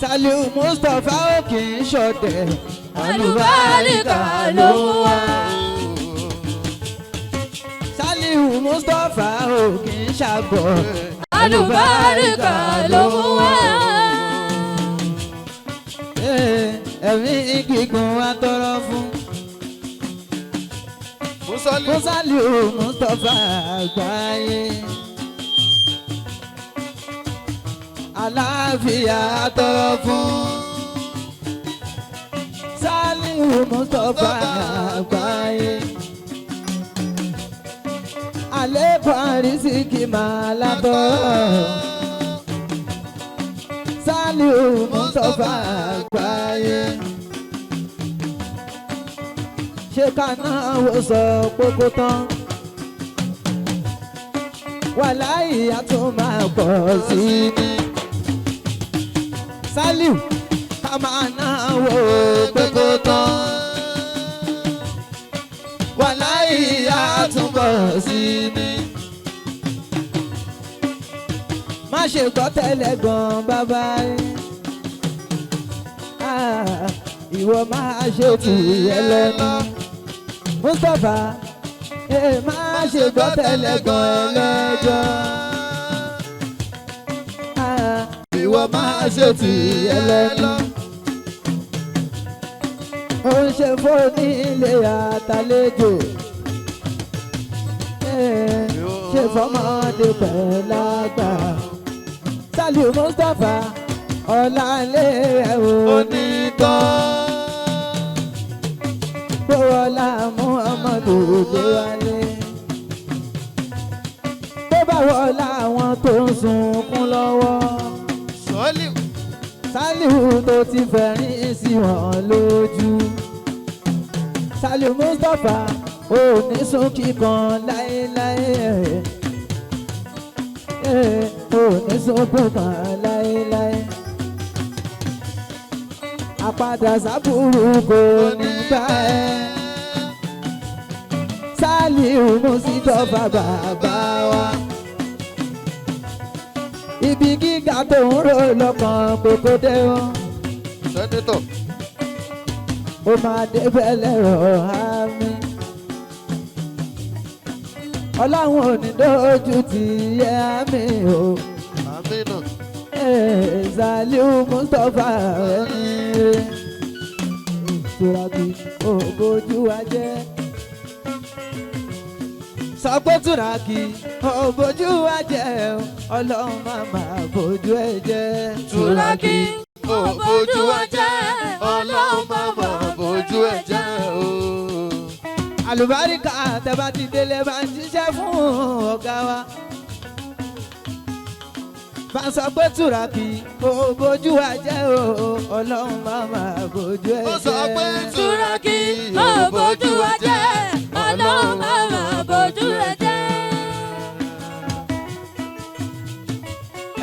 Saliu Mustapha ò kì í ṣọ̀tẹ̀. Àlùbáríkà ló ń wá. Saliu Mustapha ò kì í ṣàgọ̀. Àlùbáríkà ló ń wá. Ẹ̀mí gígùn wa tọrọ fún. Musali. Fún Saliu Mustapha àgbáyé. Àlàáfíà tọrọ fún. Saliu Mustapha àgbáyé. Àlékún àrísíkì máa látọ̀. Saliu Mustapha àgbáyé. Ṣé ká náwó sọ pópó tán? Wàláhì á tún máa pọ̀ sí i. Saliu ká máa náwó pópó tán. Wàláhì á tún pọ̀ sí i. Má ṣe gbọ́ tẹ́lẹ̀ gan bàbá yín. Ah, ìwọ máa ṣe tìyẹ lẹ́nu. Mustapha máa ṣe gbọ́ tẹ́lẹ̀ gan ẹlẹ́jọ́. Ah, ìwọ máa ṣe tìyẹ lẹ́nu. Ó ń ṣe fóònù ilé àtàlejò. Ṣe fọmọdé pẹ̀lágbà. Saliu Mustapha ọ̀làlẹ́ rẹ̀ ò ní tán. Gbówọ́lá Muhammadu Déwálé. Tó bá wọlá àwọn tó ń sunkún lọ́wọ́. Sọ́lì. Saliu tó ti fẹ̀rín sí wọn lójú. Saliu Mustapha ò ní sún kíkan láéláé. Ò ní sunkún kan láéláé. Àpadà sábúrú kò ní bá ẹ. Saliu Mustapha bàbá wa. Ibi gíga tó ń rò lọ́kàn pé kó dé o. Sẹ́nitọ̀. Ó máa débẹ̀ lẹ́rọ̀ àmì. Ọlọ́run ò ní dójú ti yẹ àmì o. Amina. Saliu Mustapha ẹni rẹ̀. Tùràkì òbójú wa jẹ́. Sọ pé tùràkì òbójú wa jẹ́ o. Ọlọ́run máa máa bójú ẹ jẹ́. Tùràkì Ò bójú wa jẹ́, Ọlọ́run má mà bójú ẹ jẹ́ o. Àlùbáríkà tẹ́bá ti délé bá ń ṣiṣẹ́ fún ọ̀gá wa. Bá ń sọ pé Túràkì ò bójú wa jẹ́ o, Ọlọ́run má mà bójú ẹ Ó sọ pé jẹ́. Túràkì ò bójú wa jẹ́, Ọlọ́run má mà bójú ẹ jẹ́.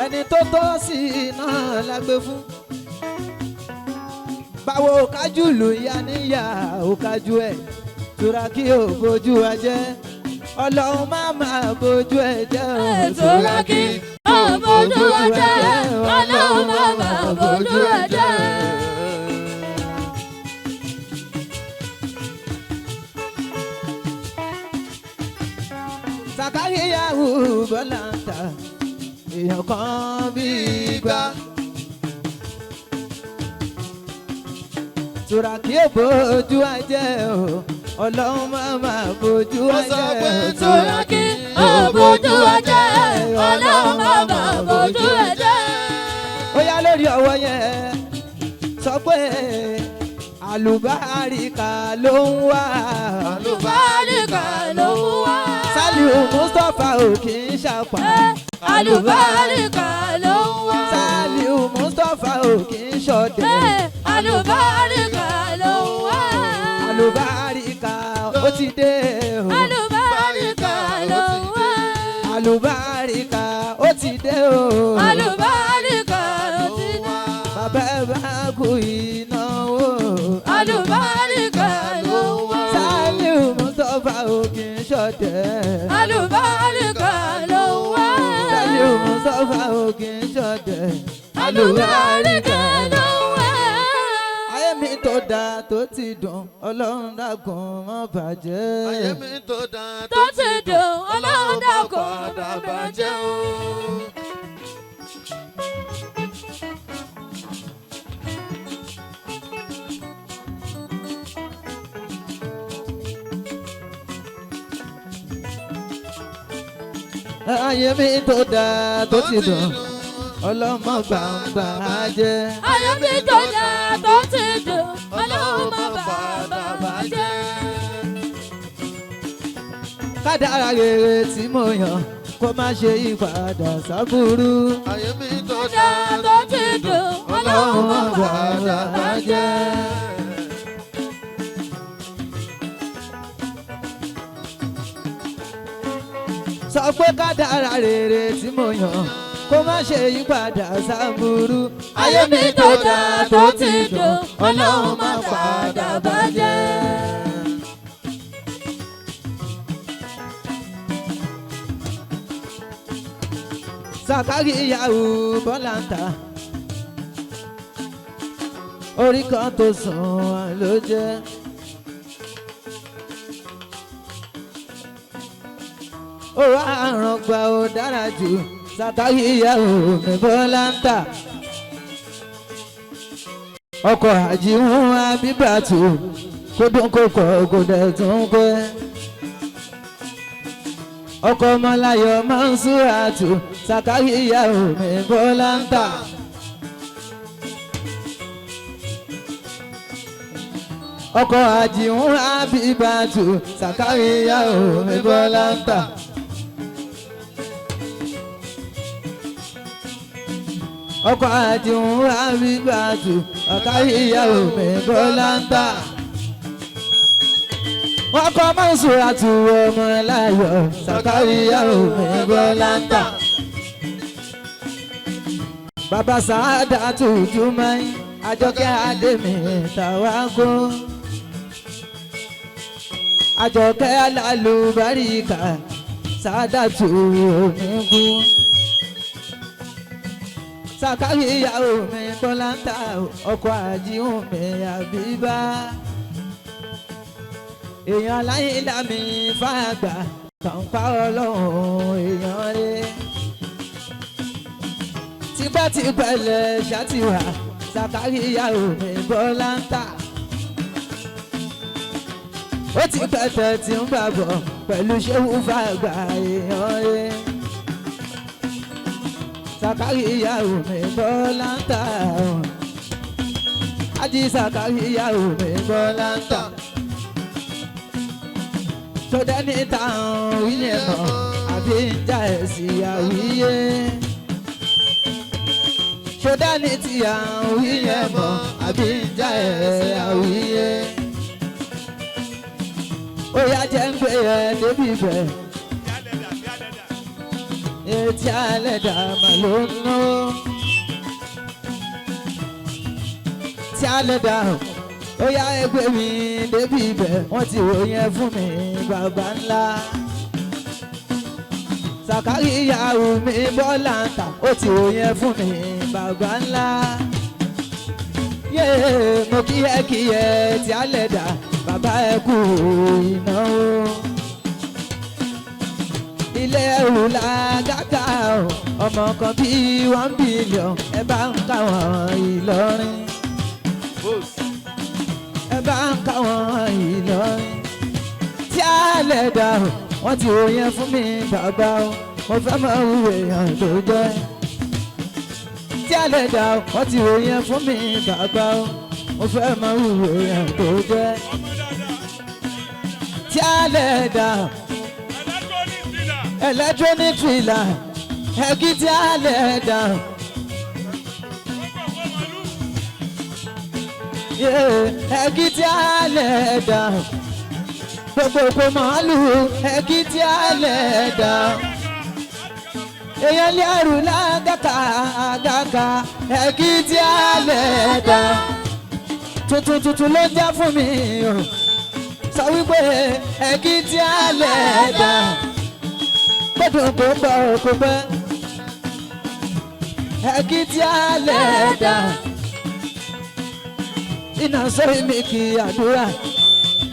Ẹni tó tọ́ sí iná la gbé fún. Báwo kájú lù ya níyà ò kájú ẹ̀. Túràkì ò bójú wa jẹ́, Ọlọ́run má mà bójú ẹ jẹ́ o. Túràkì ò bójú wa jẹ́, Ọlọ́run má mà bójú ẹ jẹ́. Sàkáríyàwó Bọ́lá ń ta èèyàn kan bí igba. Túràkì ò bójú wa jẹ́ o, Ọlọ́run má mà bójú wa Ó sọ jẹ́ pé o. Túràkì ò bójú wa jẹ́, Ọlọ́run má mà bójú ẹ jẹ́. Ó yá lórí ọwọ́ yẹn sọ pé àlùbáríkà ló ń wá. Àlùbáríkà ló ń wá. Sálíù Mustapha ò kì í ṣàpà. Àlùbáríkà ló ń wá. Sálíù Mustapha ò kì í ṣọ̀dẹ̀. Àlùbáríkà ló ń wá. Àlùbáríkà ó ti dé o. Àlùbáríkà ló ń wá. Àlùbáríkà ó ti dé o. Àlùbáríkà ó ti dé. Bàbá ẹ bá kú ìnáwó. Àlùbáríkà ló ń wá. Sálíù Mustapha ò kì í ṣọ̀dẹ̀. Àlùbáríkà ló ń wá. Sálíù Mustapha ò kì í ṣọ̀dẹ̀. Àlùbáríkà ló ń wá. Ayé mi tó dáa tó ti dùn, Ọlọ́run dákun má bàjẹ́. Ayé mi tó dáa Tó ti dùn, Ọlọ́run dákun padà bàjẹ́ o. Ayé mi tó dáa tó ti dùn, ọlọ́mọ gbàǹgbà jẹ́. Ayé mi tó dáa tó ti dùn, Ọlọ́run má padà bàjẹ́. Kádàrá rere tí mo yàn kó má ṣe ìpadà sábúrú. Ayé mi tó Dáa tó ti dùn, Ọlọ́run má padà bàjẹ́. Sọ pé kádàrá rere tí mo yàn kó má ṣe ìpadà sábúrú. Ayé mi tó dáa tó ti dùn, Ọlọ́run má padà bàjẹ́. Sàkáríyàwó Bọ́lá ń ta orí kan tó sùn wá ló jẹ́. Ó wá àrùn gba ó dára jù Sàkáríyàwó mi Bọ́lá ń ta ọkọ̀ àjíhùn abíbàtú kó dún kó kọ̀ kó dẹ̀ tún pẹ́ ọkọ ọmọláyọ̀ Mọ́nsúrátù Sàkáríyàwó mi Bọ́lá ń tà. Ọkọ àjìhún Ábíbátù Sàkáríyàwó mi Bọ́lá ń tà. Ọkọ àjìhún Ábíbátù Sàkáríyàwó mi Bọ́lá ń tà. Wọ́n kọ́ Mọ́nsúrátù ọmọláyọ̀ Sàkáríyàwó mi Bọ́lá ń tà. Bàbá Sàádà Jùmọ̀ Àjọkẹ́ Adémi tàwa kó. Àjọkẹ́ alálùbáríkà Sàádà tù oníkú. Sàkáríyàwó mi Bọ́lá ń tà ọkọ̀ àjíhùn mi Àbíbá. Èèyàn aláìlá mi fàgbà kàǹpá ọlọ́run èèyàn rẹ̀ tipẹ́tipẹ́ lẹ̀ ṣàtìwà Sàkáríyàwó mi Bọ́lá ń tà. Ó ti pẹ́tẹ́ tí ń bàbọ̀ pẹ̀lú ṣéwú fàgbà èèyàn rẹ̀. Sàkáríyàwó mi Bọ́lá ń tà. Ají Sàkáríyà omi bọ́lá ń tà. Sọdẹ́ ní tàun wíyẹn mọ̀ àbí ń já ẹ̀sìn àwíyé. Sọdẹ́ ní ti àwọn wíyẹn mọ̀ àbí ń já ẹ̀sìn àwíyé. Ó yá jẹ́ ń gbé ẹ débi bẹ̀. Etí alẹ́ dà mà ló ń ná. Tí alẹ́ dà ó yá ẹgbẹ́ mi débi ibẹ̀ wọ́n ti wò yẹn fún mi bàbá ńlá. Sàkáríyà omi bọ́lá ń tà ó ti wò yẹn fún mi bàbá ńlá. Yéé mo kí ẹ kí ẹ tí alẹ́ dà bàbá ẹ kú ìnáwó. Ilé ẹrù la gàgà ọmọ kan bíi 1 billion ẹ bá ń káwọn Ìlọrin. Ẹ bá ń káwọn Ìlọrin. Tí a lè dà o wọ́n ti wò yẹn fún mi bàbá o mo fẹ́ mọ irú èèyàn tó jẹ́. Tí a lè dà o wọ́n ti wò yẹn fún mi bàbá o mo fẹ́ mọ irú èèyàn tó jẹ́. Tí a lè dà o electronic thriller ẹ̀kí tí a lè dà o. Ẹ̀kí tí a lè dà gbogbo kò màálù ẹ̀kí tí a lè dà èèyàn lé àrùn lágàkà àgàkà ẹ̀kí tí a lè dà tuntun tuntun ló ń já fún mi o sọ wípé ẹ̀kí tí a lè dà gbọ́dọ̀ kó gbọ́ kó pẹ́ ẹ̀kí tí a lè dà. Ina sori mi kì í àdúrà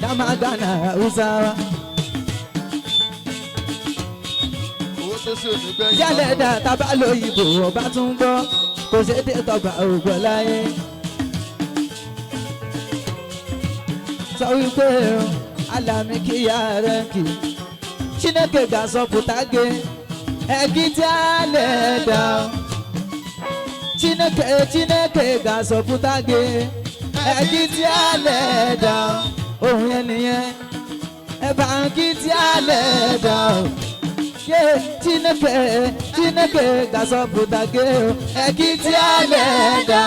dámàgànà Hausa wa. Owó tó ṣe òní gbẹ̀yìn. Jálẹ̀ dà tábà lóyìnbó ọba tún gbọ́ kò ṣe dé tọgbà ògbọ́ láyé. Sọ wípé Alami kíyà rẹ̀ kì í. Chineke ga-azọpụta gị ẹ̀kí tí a lè dà. Chineke Chineke ga-azọpụta gị ẹ̀kí tí a lè dà. Ohun yẹn nìyẹn ẹ̀bà kí tí a lè dà. Ṣé Chineke Chineke ga-azọpụta gị ẹ̀kí tí a lè dà.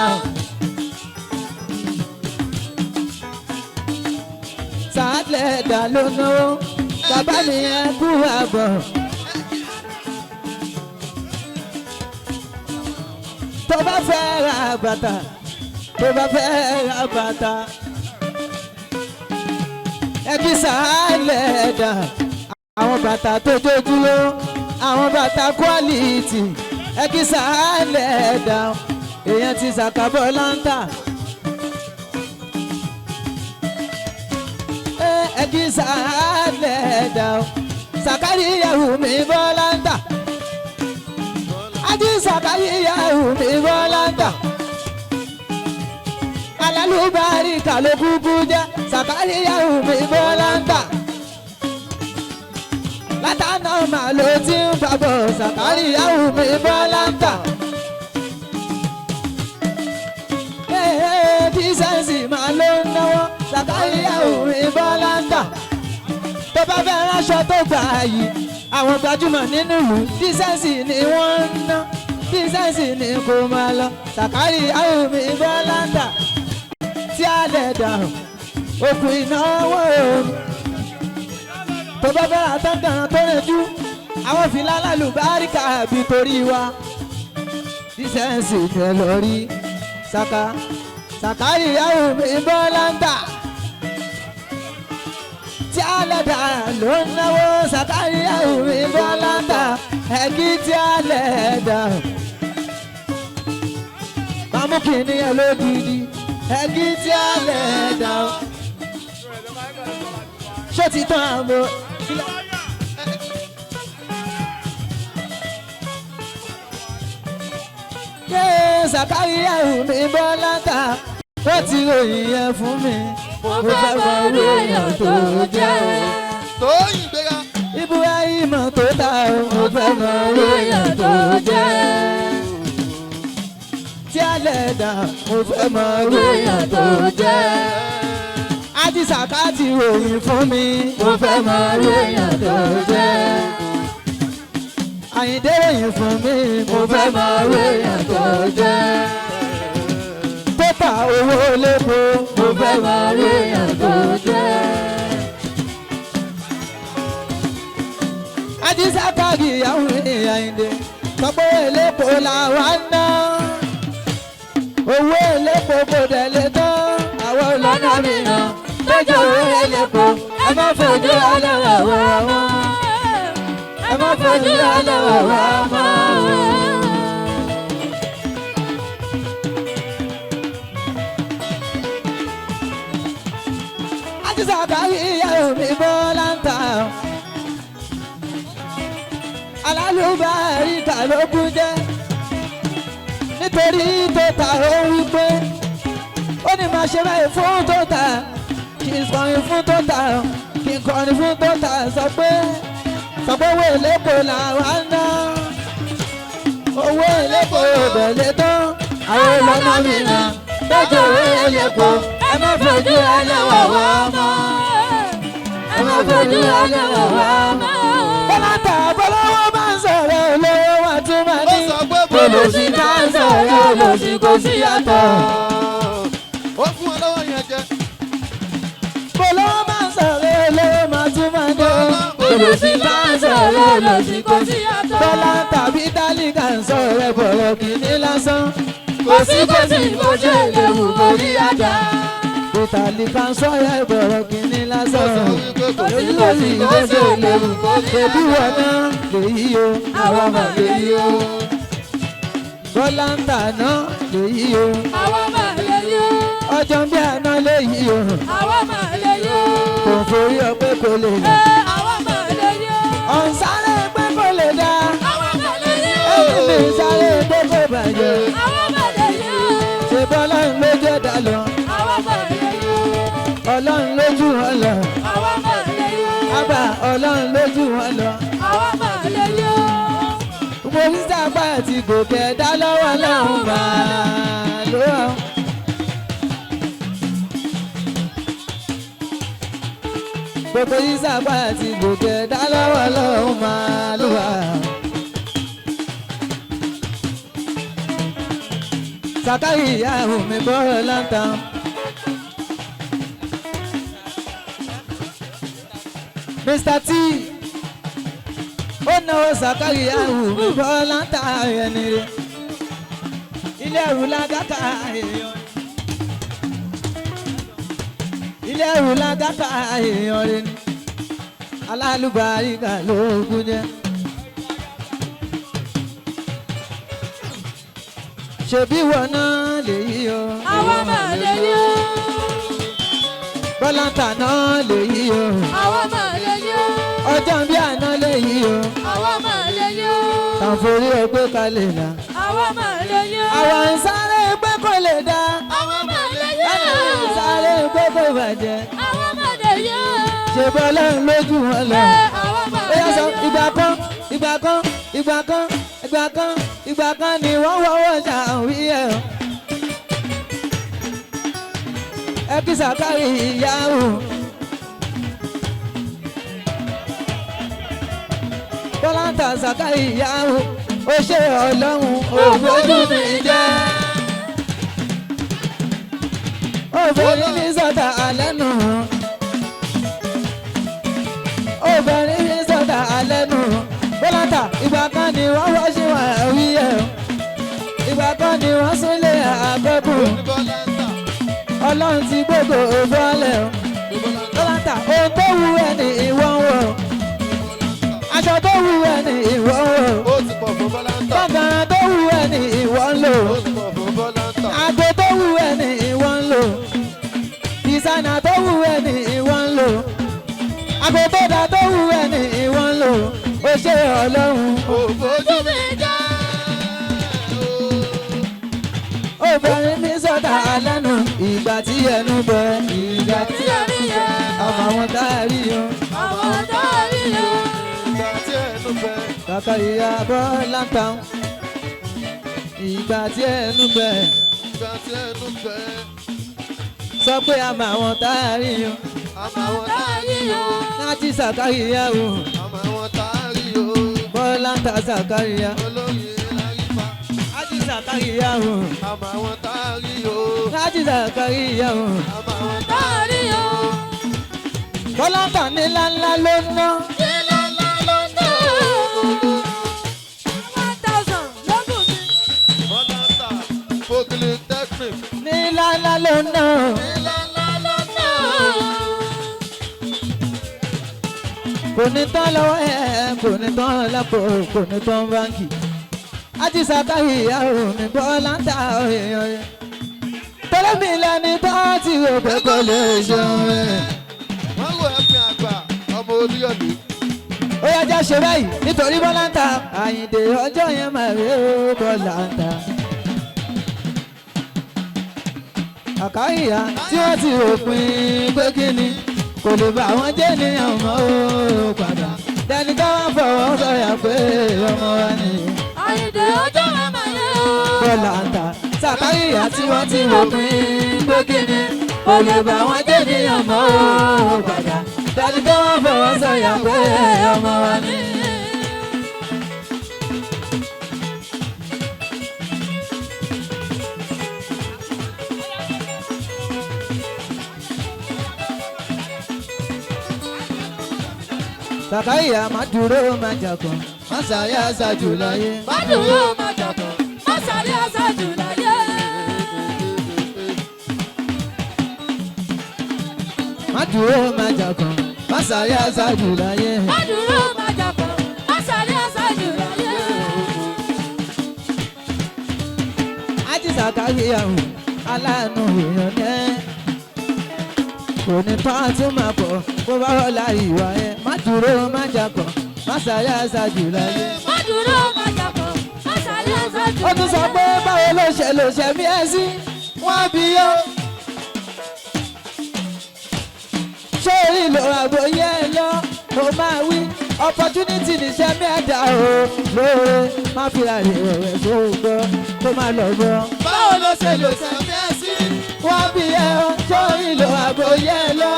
Sàálẹ̀ dà ló náwó bàbá mi ẹ kú àbọ̀. Tó bá fẹ́ ra bàtà tó bá fẹ́ ra bàtà ẹbí sàálẹ̀ dà àwọn bàtà tó jójúló àwọn bàtà kwalìtì ẹbí sàálẹ̀ dà èèyàn ti sàkàbọ̀ láńtà. Ẹbí sàálẹ̀ dà Sàkáríyà mi bọ́lá ń tà. Ají Sàkáríyà mi bọ́lá ń tà. Alálùbáríkà ló kúkú jẹ́ Sàkáríyà mi bọ́lá ń tà. Látànà mà ló ti ń bàbọ̀ Sàkáríyà mi bọ́lá ń tà. Dísẹ́ǹsì máa ló ń náwó Sàkáríyà mi bọ́lá ń tà. Tó bá fẹ́ ránṣọ tó gbà yìí àwọn gbajúmọ̀ nínú ìlú dísẹ́ǹsì ni wọ́n ń ná dísẹ́ǹsì ni kò máa lọ Sàkáríyà mi bọ́lá ń tà. Tí a lè dà òkú ìnáwó tó bá fẹ́ ra tán tó rẹjú àwọn fìlà lálùbáríkà bí torí wa dísẹ́ǹsì ni ẹ lọ rí Sàká Sàkáríyà mi bọ́lá ń tà. Tí a lè dà ló ń náwó Sàkáríyà mi bọ́lá ń tà ẹ̀kí tí a lè dà. Màmú kìíní ẹ lódìdí ẹ̀kí tí a lè dà. Ṣé ti tán àmọ́? Yé Sàkáríyà mi bọ́lá ń tà wọ́n ti ròyìn yẹn fún mi. Mo fẹ́ mọ irú èèyàn tó jẹ́ o. Tóyìn gbéra. Ibrahim tó ta o. Mo fẹ́ mọ irú èèyàn tó jẹ́. Tí a lè dà. dà mo fẹ́ mọ irú èèyàn tó jẹ́. Ajísàká ti ròyìn fún mi mo fẹ́ mọ irú èèyàn tó jẹ́. Àyìndé ròyìn fún mi mo fẹ́ mọ irú èèyàn tó jẹ́. Pépà owó lépo mo fẹ́ mọ irú èèyàn tó jẹ́. Ajísàká ìyàwó ní Àyìndé sọ pé elépo làwa ń ná owó elépo kò dẹ̀ lè tán àwọn olóńgbò mìíràn lójú owó elépo ẹ má fojú ọlọ́wọ́ wá mọ́ ẹ má fojú ọlọ́wọ́ wá mọ́. Ajísàká ìyàwó mi bọ́lá ń ta alálùbáríkà ló kún jẹ́ nítorí tó ta ó wí pé ó ní máa ṣe báyìí fún tó ta kì í kọrin fún tó ta kì í kọrin fún tó ta sọ pé owó elépo làwa ń ná owó elépo òbẹ̀lẹ̀ tán àwọn ọlọ́mọ mìíràn lọ́jọ́ owó elépo ẹ má fojú ẹlẹ́wọ̀ wá mọ́ ẹ má fojú ẹlẹ́wọ̀ wá mọ́. Bọ́lá ta bọ́lọ́wọ́ bá ń sọ̀rọ̀ olówó wa tún máa ní. Olòṣì bá ń sọ̀rọ̀ olòṣì kò sí yàtọ̀. Ó fún wọn lọ́wọ́ yẹn jẹ. Bọ́lọ́wọ́ bá ń sọ̀rọ̀ olówó máa tún máa ní. Olòṣì bá ń sọ̀rọ̀ olòṣì kò sí yàtọ̀. Bọ́lá tàbí tálíkà ń sọ̀rọ̀ bọ̀rọ̀ kìíní lásán. Kò sí kò sí bó ṣe lè wù kó rí àjà. Ìtàlíkà ń sọ̀rọ̀ bọ̀rọ̀ kìíní lásán. Kò sí kò sí bó ṣe lè wù kó rí àjà. Ẹbí wọn náà lèyí o, Àwa máa lè yí o. Bọ́lá ń tà náà lèyí o. Àwa máa lè yí o. Ọjọ́ bí àná lèyí o. Àwa máa lè yí o. Kò forí ọpẹ́ kò lè dá. Àwa máa lè yí o. Ọ̀nsáré pé kò lè dá. Àwa máa lè yí o. Ẹni mi sáré pé kò bàjẹ́. Àwa máa lè yí o. Ṣé bọ́lá ń ló jẹ́ dá lọ? Àwa máa lè yí o. Ọlọ́run lójú wọn lọ. Àwa máa lè yí o. Àbá ọlọ́run lójú wọn lọ. Àwa máa lè yí o. Mo ní sábà àti gòkè dá lọ́wọ́ lọ́hùn máa ló wà. Gbogbo yìí sábà àti gòkè dá lọ́wọ́ lọ́hùn máa ló wà. Sàkáyì ìyá mi bọ́rọ̀ láǹtà. Mr. T ó náwó Sàkáyì ìyá mi bọ́rọ̀ láǹtà ẹni rẹ̀. Ilé ẹ̀rù lágàkà èèyàn. Ilé ẹ̀rù lágàkà èèyàn rẹ̀ ni. Alálùbáríkà ló kú jẹ́. Ṣebí wọn náà lèyí o. Àwa máa lè yí o. Bọ́lá tàná lèyí o. Àwa máa lè yí o. Ọjọ́ bí àná lèyí o. Àwa máa lè yí o. Tàǹforí ọgbẹ́ kalẹ̀ là. Àwa máa lè yí o. Àwa ń sáré pé kò lè dá. Àwa máa lè yí o. Ẹni ń sáré pé kò bàjẹ́. Àwa máa lè yí o. Ṣé bọ́lá ń lójú wọn lọ? Àwa máa Ó yá lè sọ yí o. ìgbà kan ìgbà kan ìgbà kan ìgbà kan ìgbà kan ni wọ́n wọ́wọ́ ṣàwí ẹ̀ o. Ẹ kí Sàkáyì ìyáwó. Bọ́lá ń ta Sàkáyì ìyáwó. Ó ṣe ọlọ́run ògbójú mi jẹ́. Obìnrin ní sọ́tà alẹ́ nù. Obìnrin ní sọ́tà alẹ́ nù. Bọ́lá ń ta ìgbà kan ni wọ́n wọ́ ṣe wà wí ẹ̀ o. Ìgbà kan ni wọ́n súnlé àgọ́gùn. Ọlọ́run ti gbogbo bọ́lẹ̀ o. Bọ́lá ń ta ohun tó wù ẹ́ ní ìwọ ń wọ̀. Aṣọ tó wù ẹ́ ní ìwọ ń wọ̀. Ó ti pọ̀ fún Bọ́lá ń tà. Gbọ̀ngàn tó wù ẹ́ ní ìwọ ń lò. Ó ti pọ̀ fún Bọ́lá ń tà. Àgbo tó wù ẹ́ ní ìwọ ń lò. Ìsànà tó wù ẹ́ ní ìwọ ń lò. Àgbo tó dá tó wù ẹ́ ní ìwọ ń lò. Ó ṣe ọlọ́run. Òfojú mi jẹ́. Obìnrin mi sọ̀tà lẹ́nu ìgbà tí ẹnu bẹ ìgbà tí Tí a rí yẹn. àwọn tá a rí o. Àwọn tá a rí yẹn. Ìgbà tí ẹnu bẹ. Kàkà ìyá Bọ́lá ń tàn. Ìgbà tí ẹnu bẹ Ìgbà ẹnu gbẹ. Sọ pé a máa wọn tá a rí o. Àmọ́ àwọn tá a rí o. Láti Sàkáríyá o. Àmọ́ àwọn tá a rí o. Bọ́lá ń ta Sàkáríyá. Olóyè lárípa. Láti Sàkáríyá o. Àmọ́ àwọn tá a rí o. Láti Sàkáríyá o. Àmọ́ àwọn tá a rí o. Bọ́lá ń tà ní ńláńlá ló ń ná. Bọ́lá ń tà Fókìlì Tẹ́kìnì. Ní ńláńlá ló ń ná. Kò ní tán lọ́wọ́ ẹ̀, kò ní tán lápò, kò ní tán báńkì. Láti Sàkáríyá o mi Bọ́lá ń ta èèyàn rẹ̀. Tọ́lá mi lẹni tó ti rò pé kò lè ṣeun rẹ̀. Wọ́n rò ẹ̀pìn àgbà ọmọ Olúyọ̀lé. Ó yá já ṣe báyìí nítorí Bọ́lá ń ta Àyìndé ọjọ́ yẹn máa rí ó Bọ́lá ń ta. Àkáyìyá tí wọ́n ti rò pin pé kí ni kò lè bá wọn jẹ́ ènìyàn mọ́ ó padà. Dẹni tó wá fọwọ́ sọ̀yà pé ọmọ wa ni Àyìndé ọjọ́ ẹ̀ máa yẹ o. Bọ́lá ń ta. Sàkáyìyá tí wọ́n ti rò pin pé kí ni kò lè bá wọn jẹ́ ènìyàn mọ́ ó padà. Dẹni tó wá fọwọ́ sọ̀yà pé ọmọ wa ni. Sàkáyà má dúró má jàkàn, má sáré àṣàjù láyé. Má dúró má jàkàn, má sáré àṣàjù láyé. Má dúró má jàkàn, má sáré àṣàjù láyé. Má dúró má jàkàn, má sáré àṣàjù láyé. Ájí Sàkáyà ò aláàánú èèyàn ní. Kò ní tán tún máa pọ̀ bó bá rọ́lá ìwà ẹ̀. Má dúró má jàkàn, má sáré àṣàjù láyé. Má dúró má jàkàn, má sáré àṣàjù láyé. Ó tún sọ pé báwo ló ṣe lò ṣe mí ẹ sí, wọ́n bí yó. Ṣé ìlò àgbòye ẹ lọ, mo máa wí opportunity níṣẹ́ mi ẹ̀dá o lóore má fi àyè rẹ̀ tó gbọ́ kó má lọ gbọ́. Báwo ló ṣe lò sẹ́mi ẹ̀ sí? Wọ́n bí ẹ o ṣé ìlò àgbòye ẹ lọ,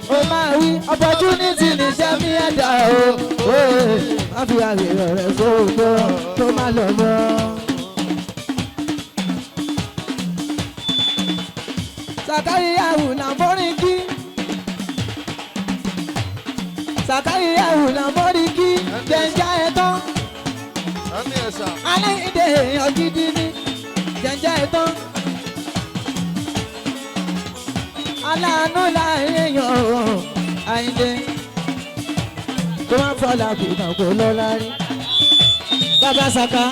mo máa wí opportunity níṣẹ́ mi ẹ̀dá o lóore má fi àyè rẹ̀ tó gbọ́ kó má lọ gbọ́. Sàkáríyàwó là ń borí kí. Sàkáríyàwó là ń borí kí. Jẹ̀ǹjà ẹ̀ tán. Ẹni ẹ̀sà. Aláìndé èèyàn gidi ni. Jẹ̀ǹjà ẹ̀ tán. Aláàánú láàrin èèyàn o, Àyìndé. Tó máa ń fọlá kùnà kó lọ lárí. Bàbá Sàká.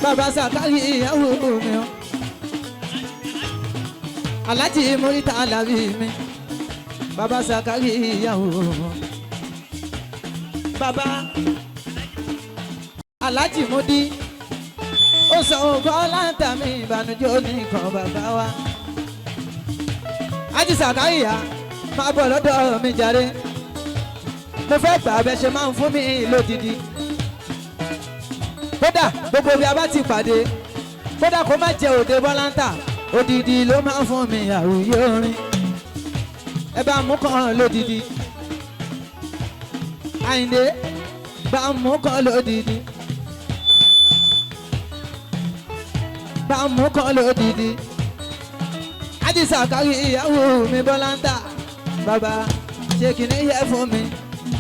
Bàbá Sàká yìí ìyàwó mi o. Aláàjì Murita Alábí mi. Bàbá Sàkárì ìyàwó. Bàbá Aláàjì Múdí. Ó sọ ògbọ́ láǹtà mi ìbànújẹ́ oníkan bàbá wa. Ájì Sàkárìyà máa bọ̀ lọ́dọ̀ mi jàre. Mo fẹ́ gbà bẹ́ ṣe máa ń fún mi lódìdí. Kódà gbogbo bí a bá ti pàdé. Kódà kó má jẹ òde bọ́láńtà. Odidi ló máa ń fún mi àròyé orin. Ẹ bá mú kan lódìdí. Àyìndé bá mú kan lódìdí. Bá mú kan lódìdí. Ájì Sàkárì ìyàwó mi Bọ́láńtà. Bàbá ṣé kìíní yẹ fún mi?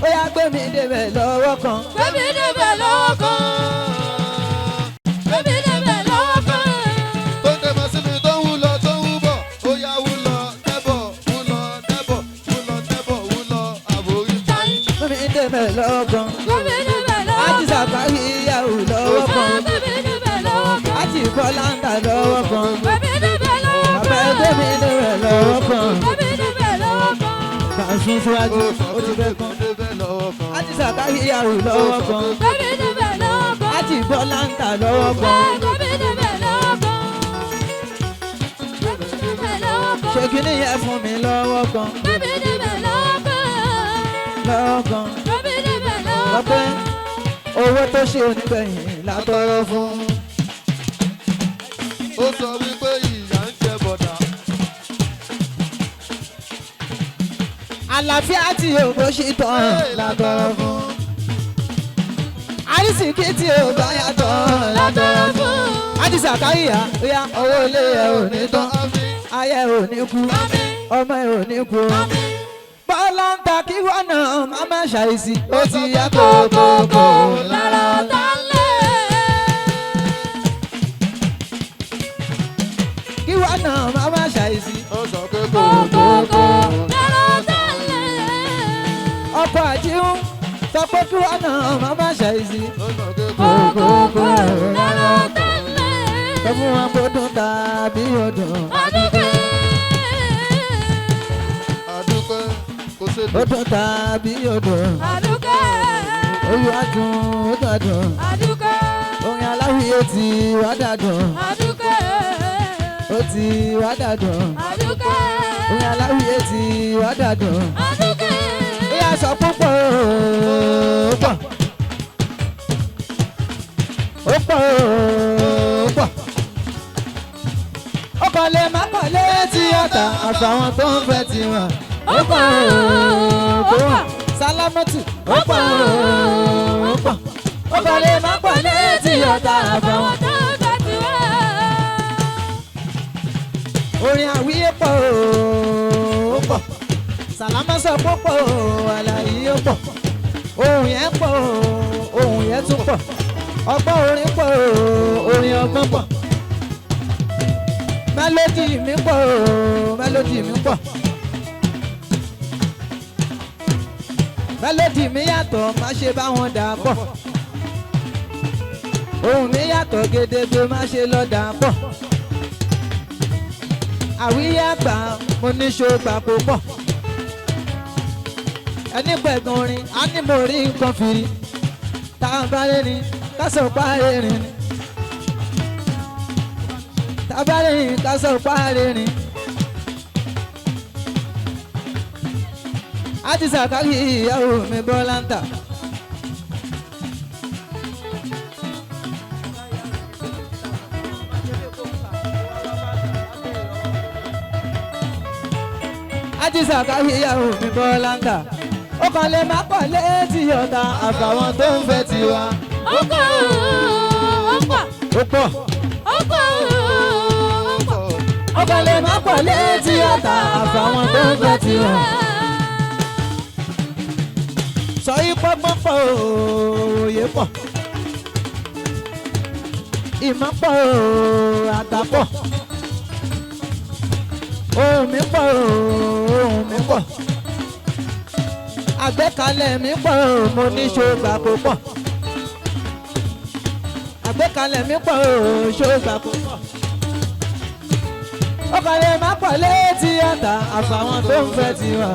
Ó yá gbé mi débẹ̀ lọ́wọ́ kan. Gbẹ̀mí débẹ̀ lọ́wọ́ kan. Gbẹ̀mí débẹ̀ lọ́wọ́ kan. Tó ń dẹ̀mọ̀ síbi tó ń wú lọ tó ń wú bọ̀. Ó yá wú lọ dẹ́bọ̀ wú lọ dẹ́bọ̀ wú lọ dẹ́bọ̀ wú lọ àbórí. Gbé mi débẹ̀ lọ́wọ́ kan. Gbẹ̀mí débẹ̀ lọ́wọ́ Ájì kan. Sàkárì ìyàwó lọ́wọ́ kan. Gbẹ̀mí débẹ̀ lọ́wọ́ kan. Ájì Bọ́láńtà lọ́wọ́ kan. Gbẹ̀mí débẹ̀ lọ́wọ́ Bàbá kan. ẹgbẹ́ mi débẹ̀ lọ́wọ́ kan. Gbẹ̀mí débẹ̀ lọ́wọ́ kan. Bàṣún síwájú Ó sọ ó ti pé fẹ́ kan. gbẹ̀mí débẹ̀ lọ́wọ́ kan. Ájì Sàkárì ìyàwó lọ́wọ́ kan. Gbẹ̀mí débẹ̀ lọ́wọ́ kan. Ájì Bọ́láńtà lọ́wọ́ kan. Gbẹ̀mí débẹ̀ lọ́wọ́ kan. Gbẹ̀mí débẹ̀ lọ́wọ́ kan. Ṣé kíní yẹn fún mi lọ́wọ́ kan? Gbẹ̀mí débẹ̀ lọ́wọ́ kan. Lọ́wọ́ kan. Gbẹ̀mí débẹ̀ lọ́wọ́ Lọ́pẹ́ kan. owó tó ṣe onígbẹ̀yìn látọrọ fún. Ó sọ wípé Àlàáfíà tí o bó ṣì tán látọrọ fún. Àrísìkí tí o bá yàtọ̀ látọrọ fún. Àdìsá káyìyà ó yá owó ilé ẹ ò ní tán. Ayé ò ní kú. Ọmọ ẹ ò ní kú. Bọ́lá ń ta kí wọ́n náà má má ṣàìsí. Ó ti yá kókókó Lára ọ̀tá ń lé. Kí wọ́n náà má má ṣàìsí. Ó sọ pé Kókókó lára ọ̀tá ń lé. Ọkọ̀ àjíhùn sọ pé kí wọ́n náà má má ṣàìsí. Ó sọ pé Kókókó lára ọ̀tá ń lé. Sọ fún wọn kó dùn tàbí ó dùn. Adúpẹ́. Àdúpẹ́ kò ṣe Ó dùn tàbí ó dùn. Adúpẹ́. Olúwa dùn ó dàdùn. Adúpẹ́. Orin aláwìyé ti wá dàdùn. Adúpẹ́. Ó ti wá dàdùn. Adúpẹ́. Orin aláwìyé ti wá dàdùn. Adúpẹ́. Ó yá sọ púpọ̀ ó pọ̀. Ó pọ̀ ó pọ̀. Ó kàn lè má pọ̀ létí ọ̀tá àfàwọn tó ń fẹ́ tiwọn. Ó pọ̀ ó pọ̀. Sálámọ́tì ó pọ̀ ó pọ̀. Ó kàn lè má pọ̀ létí ọ̀tá àfàwọn. Àfàwọn tó ń fẹ́ tiwa. Orin àwíyé pọ̀ ó pọ̀. Sàlámà sọ pé ó pọ̀ ó, àlàyé ó pọ̀. Ohùn yẹn pọ̀ ó, ohùn yẹn tún pọ̀. Ọgbọ́n orin pọ̀ ó, orin ọgbọ́n pọ̀. Mélódì mi pọ̀ ó, mélódì mi pọ̀. Mélódì mi yàtọ̀, má ṣe bá wọn dà pọ̀. Ohùn mi yàtọ̀ gedegbe, má ṣe lọ dà pọ̀. Àwíyé àgbà mo ní ṣògbà kó pọ̀. Ẹni pẹ̀gàn orin á ní mo rí nǹkan fìrí. Tá a bá rẹ́rìn ká sọ pa rẹ́rìn ni. Tá a bá rẹ́rìn ká sọ pa rẹ́rìn. Àdìsá kárí ìyàwó mi bọ́lá ń tà. Àdìsá kárí ìyàwó mi bọ́lá ń tà. Ó kàn lè má pọ̀ létí ọ̀tá àfàwọn tó ń fẹ́ tiwa. Ó pọ̀ ó pọ̀. Ó pọ̀. Ó pọ̀ ó pọ̀. Ó kàn lè má pọ̀ létí ọ̀tá àfàwọn tó ń fẹ́ tiwa. Sọ ipò pọ̀ òye pọ̀. Ìmọ̀ pọ̀ àgbà pọ̀. Ohùn mi pọ̀ ohùn mi pọ̀. Àgbékalẹ̀ mi pọ̀ mo ní ṣògbà kó pọ̀. Àgbékalẹ̀ mi pọ̀ ṣògbà kó pọ̀. Ó kàn lè má pọ̀ létí ọ̀tá àfàwọn tó ń fẹ́ tiwa.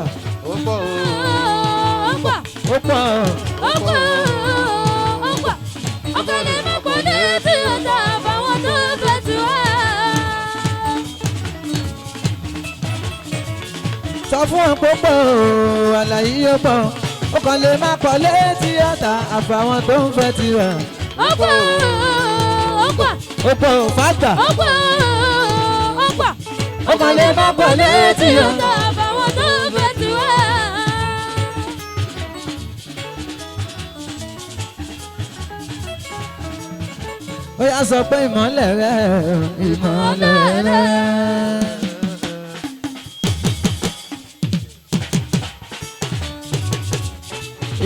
Ó pọ̀ Ó pọ̀. Ó pọ̀ Ó pọ̀ ó pọ̀. Ọkàn lè má pọ̀ létí ọ̀tá àfàwọn tó ń fẹ́ tiwa. Sọ fún wọn pé pọ̀ àlàyé ó pọ̀. Ó kàn lè má pọ̀ létí ọ̀tá àfàwọn tó ń fẹ́ tiwa. Ó pọ̀ ó pọ̀. Ó pọ̀ fàgbà. Ó pọ̀ ó pọ̀. Ó kàn lè má pọ̀ létí ọ̀tá. Ọ̀tá àfàwọn tó ń fẹ́ tiwa. Ó yá sọ pé ìmọ̀lẹ̀ rẹ̀ ìmọ̀lẹ̀ rẹ̀.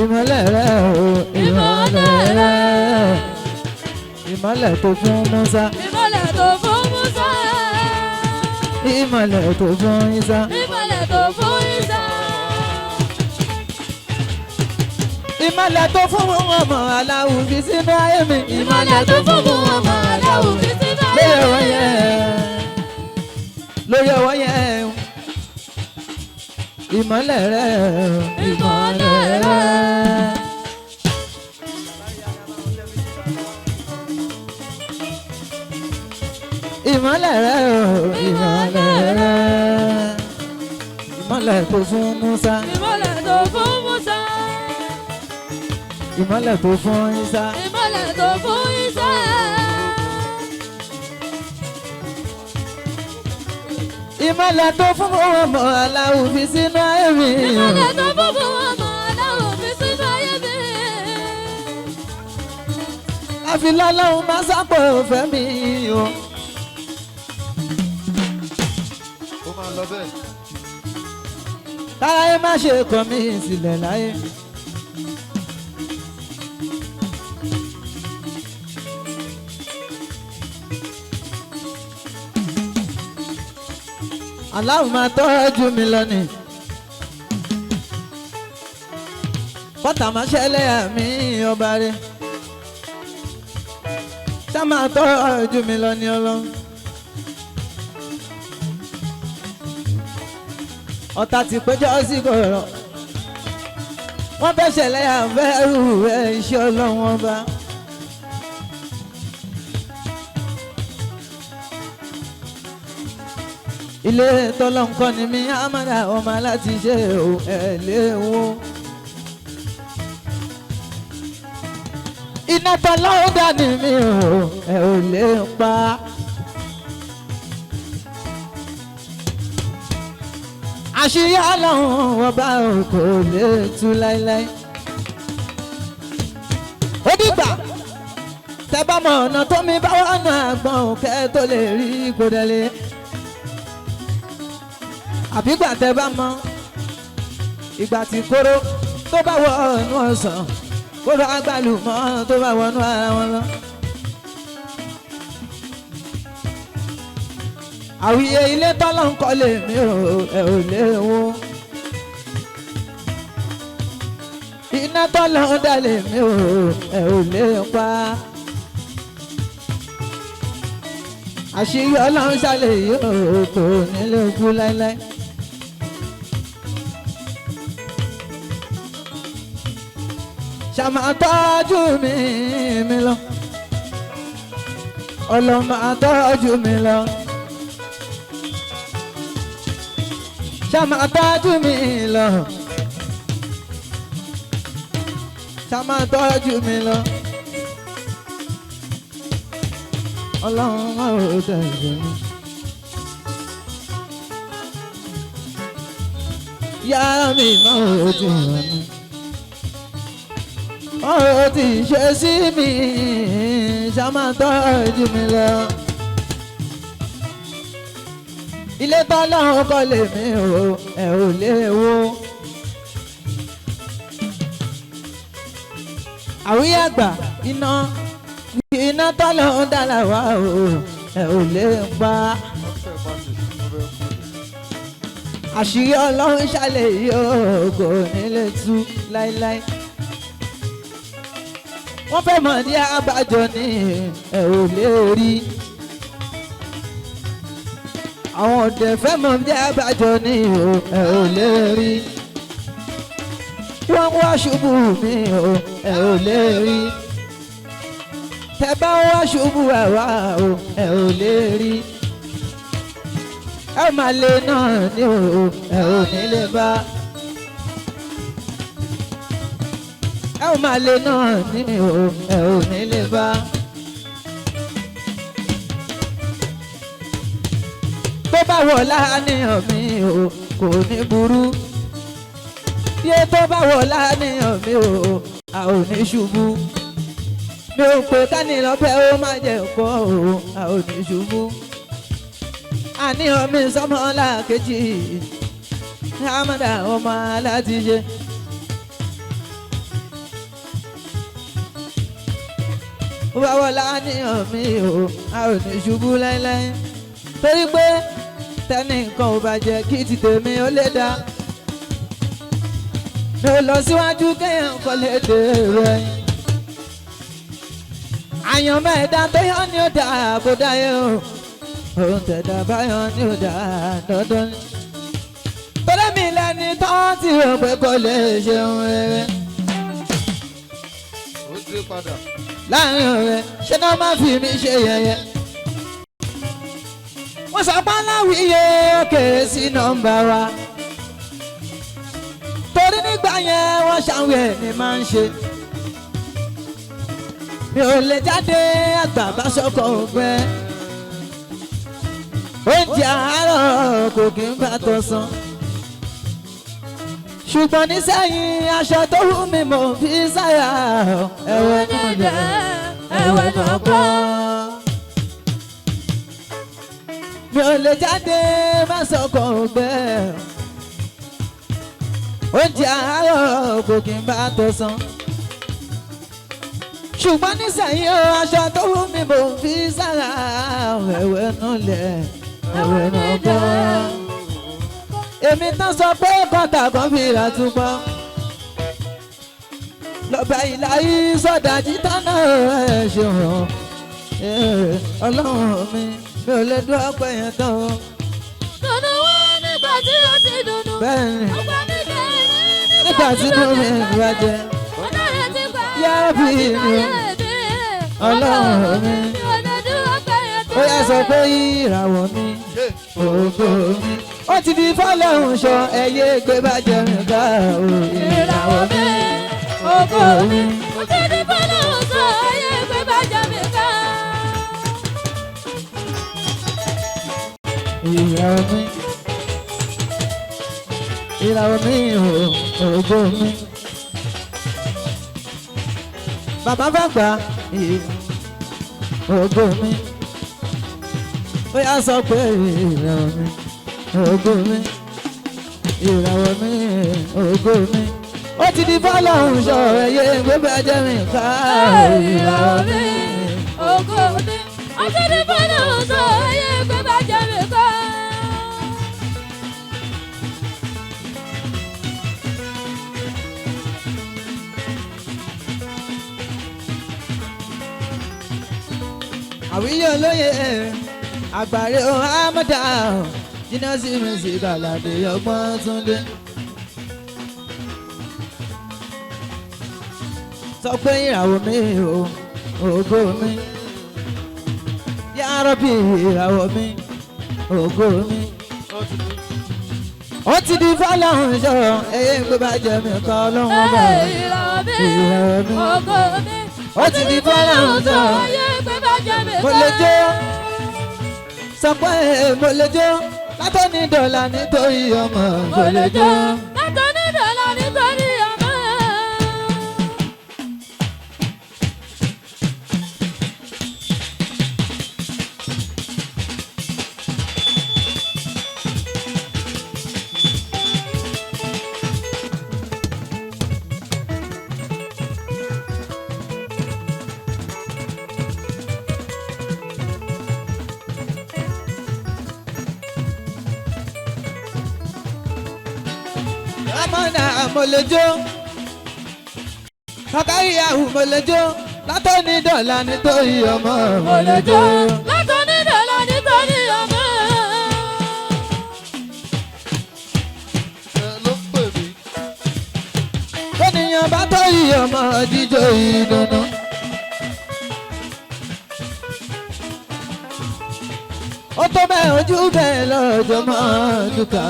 Ìmọ̀lẹ̀ rẹ̀ o ìmọ̀lẹ̀ rẹ̀. Ìmọ̀lẹ̀ tó fún Musa. Ìmọ̀lẹ̀ tó fún Musa. Ìmọ̀lẹ̀ tó fún Isa. Ìmọ̀lẹ̀ tó fún Isa. Ìmọ̀lẹ̀ tó fún ọmọ aláwù fi sínú ayé mi. Ìmọ̀lẹ̀ tó fún ọmọ aláwù fi sínú ayé Lórí ọwọ́ mi. yẹn. Lórí ọwọ́ yẹn. Ìmọ̀lẹ̀ rẹ̀ Ìmọ̀lẹ̀ rẹ̀. Ìmọ̀lẹ̀ rẹ̀ o, ìmọ̀lẹ̀ rẹ̀. Ìmọ̀lẹ̀ tó fún Musa. Ìmọ̀lẹ̀ tó fún Musa. Ìmọ̀lẹ̀ tó fún Isa. Ìmọ̀lẹ̀ tó fún Isa. Ìmọ̀lẹ̀ tó fún ọmọ aláwọ̀ fi sínú ayé mi. Ìmọ̀lẹ̀ tó fún ọmọ aláwọ̀ fi sínú ayé mi. Àfi lọ́lọ́run máa sápò fẹ́ mi o. Ó máa lọ bẹ́ẹ̀. Káráyé má ṣe kọ̀ mí sílẹ̀ láyé. Aláwọ̀ máa tọ́jú mi lọ́nìí. Bọ́tà máa ṣẹlẹ̀ àmì ọba rẹ̀. Ṣá máa tọ́jú mi lọ́nìí ọlọ́run. Ọ̀tá ti péjọ sí kọ̀rọ̀. Wọ́n fẹ́ ṣẹlẹ̀ àfẹ́rù ẹ̀ iṣẹ́ ọlọ́run ọba. Ilé tọ́lọ́ nǹkan ni mi amada ọmọ láti ṣe ò ẹ̀ léwo. Iná tọ́lọ́ ń dà ní mi ò ẹ̀ ò lè pa. Àṣírí ọlọ́run ọba ò kò lè tú láéláé. Ó dìgbà tẹ́ bá mọ ọ̀nà tó mi bá wọnà àgbọ̀n kẹ́ tó lè rí kódẹ́lé. Àbígbà tẹ́ bá mọ ìgbà tí kóró tó bá wọ ọ̀nù ọ̀sán kóró agbálùmọ́ tó bá wọnú ara wọn lọ. Àwíyé ilé tọ́lọ́ ń kọ́ lè mí ò ẹ̀ ò lè wó. Iná tọ́lọ́ ń dà lè mí ò ẹ̀ ò lè pa. Àṣírí ọlọ́run ṣàlẹ̀ yóò kò nílé kú láéláé. Ṣàmà tọ́jú mi mi lọ. Ọlọ́mọ tọ́jú mi lọ. Ṣàmà tọ́jú mi lọ. Ṣàmà tọ́jú mi lọ. Ọlọ́run máa ò tẹ̀lé mi. Yàrá mi máa ò ti ràn mí. Ó ti ṣe sí mi, ṣàmà tọ́jú mi lọ. Ilé tọ́lọ́run kọ́ lè mí o, ẹ̀ ò lè wó. Àwíyé àgbà iná iná tọ́lọ́run dára wá o, ẹ̀ ò lè pa. Ọ̀fẹ́ pàṣẹ ó fẹ́ kú ni. Àṣírí ọlọ́run ṣàlẹ̀ yóò kò ní lè tú láéláé. Wọ́n fẹ́ mọ̀ ní abájọ ní ẹ̀ ò lè rí. Àwọn ọ̀dẹ̀ fẹ́ mọ̀ ní abájọ ní ẹ̀ ò lè rí. Wọ́n wá ṣubú mi o ẹ̀ ò lè rí. Tẹ bá wá ṣubú àwa o ẹ̀ ò lè rí. Ẹ máa lè náà ní o ẹ̀ ò ní lè bá. Ẹ ò máa lè náà ní o ẹ ò ní lè bá. Tó bá wọ̀ láàníyàn mi o kò ní burú. Yé tó bá wọ̀ láàníyàn mi o a ò ní ṣubú. Mi ò pé kání lọ́bẹ̀ ó má jẹ́ nǹkan o a ò ní ṣubú. Àníyàn mi sọmọ làkejì Amada ọmọ aláti ṣe. Báwo láníyàn mi o, a ò ní ṣubú láéláé. Torí pé tẹ́nì nǹkan ò bàjẹ́ kí ti tèmi ó lè dá. Mi ò lọ síwájú kéèyàn kọ́ lè dé rẹ̀. Àyànmọ́ ẹ̀dá tó yàn ní ó dà bó dáyé o. Òun tẹ̀dá báyọ̀ ní ó dà dandan ni. Torí mi lẹ́ni tán tí ò pé kò lè ṣeun rere. Ó dé padà. Láàrin ọ̀rẹ́ ṣé náà má fi mí ṣe yẹ̀yẹ́. Wọ́n sọ pé aláwìyé kéré sí nọ́mbà wa. Torí nígbà yẹn wọ́n ṣàwìn ẹ̀mí máa ń ṣe. Mi ò lè jáde àgbà bá ṣọkọ̀ ògbẹ́. Oúnjẹ àárọ̀ kò kí ń bá tọ̀sán. Ṣùgbọ́n nísẹ̀yìn aṣọ tó wù mí mò ń fi sáyà. Ẹ̀wẹ̀ náà dẹ̀ ẹ̀wẹ̀ náà kọ́. Mi ò lè jáde má sọkàn ògbẹ́. Oúnjẹ àárọ̀ kò kí ń bá tọ̀sán. Ṣùgbọ́n nísẹ̀yìn o, aṣọ tó wù mí mò ń fi sára. Ẹ̀wẹ̀ náà lẹ̀ ẹ̀wẹ̀ náà kọ́. Èmi tán sọ pé kọ́ńtà kan fi rà túbọ̀. Lọ́ba ìlà yìí sọ̀dà jítá náà ẹ̀ ṣeun. Ọlọ́run mi mi ò lè dúró pé yẹn tán o. Dùnú wá nígbà tí ó ti dùnú. Bẹ́ẹ̀ni Ọgbà mi kẹ́rin nígbà tí mo mi wá jẹ. Ọlọ́run ti gbà Yára bí mi Ọlọ́run mi. Mi ò lè dúró pé yẹn tán. Ó yá sọ pé ìràwọ̀ mi ògo mi. Ó ti di fọ́lọ́hún sọ ẹyẹ gbé bàjẹ́ mi ká o. Ìràwọ̀ mi, ògo mi, ó ti di fọ́lọ́hún sọ ayé pé bàjẹ́ mi ká. Ìràwọ̀ mi ìràwọ̀ mi ògo mi. Bàbá fàgbà ògo mi. Ó yá sọ pé ìràwọ̀ mi ògo mi ìràwọ̀ mi ògo mi. Ó ti di fọ́lọ́hún sọ ẹyẹ gbé bàjẹ́ mi ká. Ìràwọ̀ mi, ògo mi, ó ti di fọ́lọ́hún sọ ayé pé bàjẹ́ mi ká. Àwíyé olóye àgbàre ọ̀hámọ́dá jìnnà sí mi sí kàlàdé ọgbọ́n túndé. Sọ pé ìràwọ̀ mi ò ògo mi yàrá bí ìràwọ̀ mi ògo mi. Ó ti di fọlọ́hún ṣọ ẹyẹ ń gbé bàjẹ́ mi kọ́ ọlọ́run ọba. Ìràwọ̀ mi, Ìràwọ̀ mi. ògo mi, Ó ti di fọlọ́hún ṣọ. ayé pé bàjẹ́ mi Mo ká. lè jó sọ pé mo lè jó látọ́ni dọ̀là nítorí ọmọ Mo lè jó látọ̀ní dọ̀là nítorí ọmọ. Amọ̀nà mo lè jó kọ́káríyàwó mo lè jó látọ́ni dọ̀là nítorí ọmọ Mo lè jó látọ̀ní dọ̀là nítorí ọmọ. Ẹ ló ń pè mí. Tóníyàn bá torí ọmọ jíjó ìdùnnú. Ó tó bẹ́ẹ̀ ojú bẹ́ẹ̀ lọ́jọ́ mọ́ dúkà.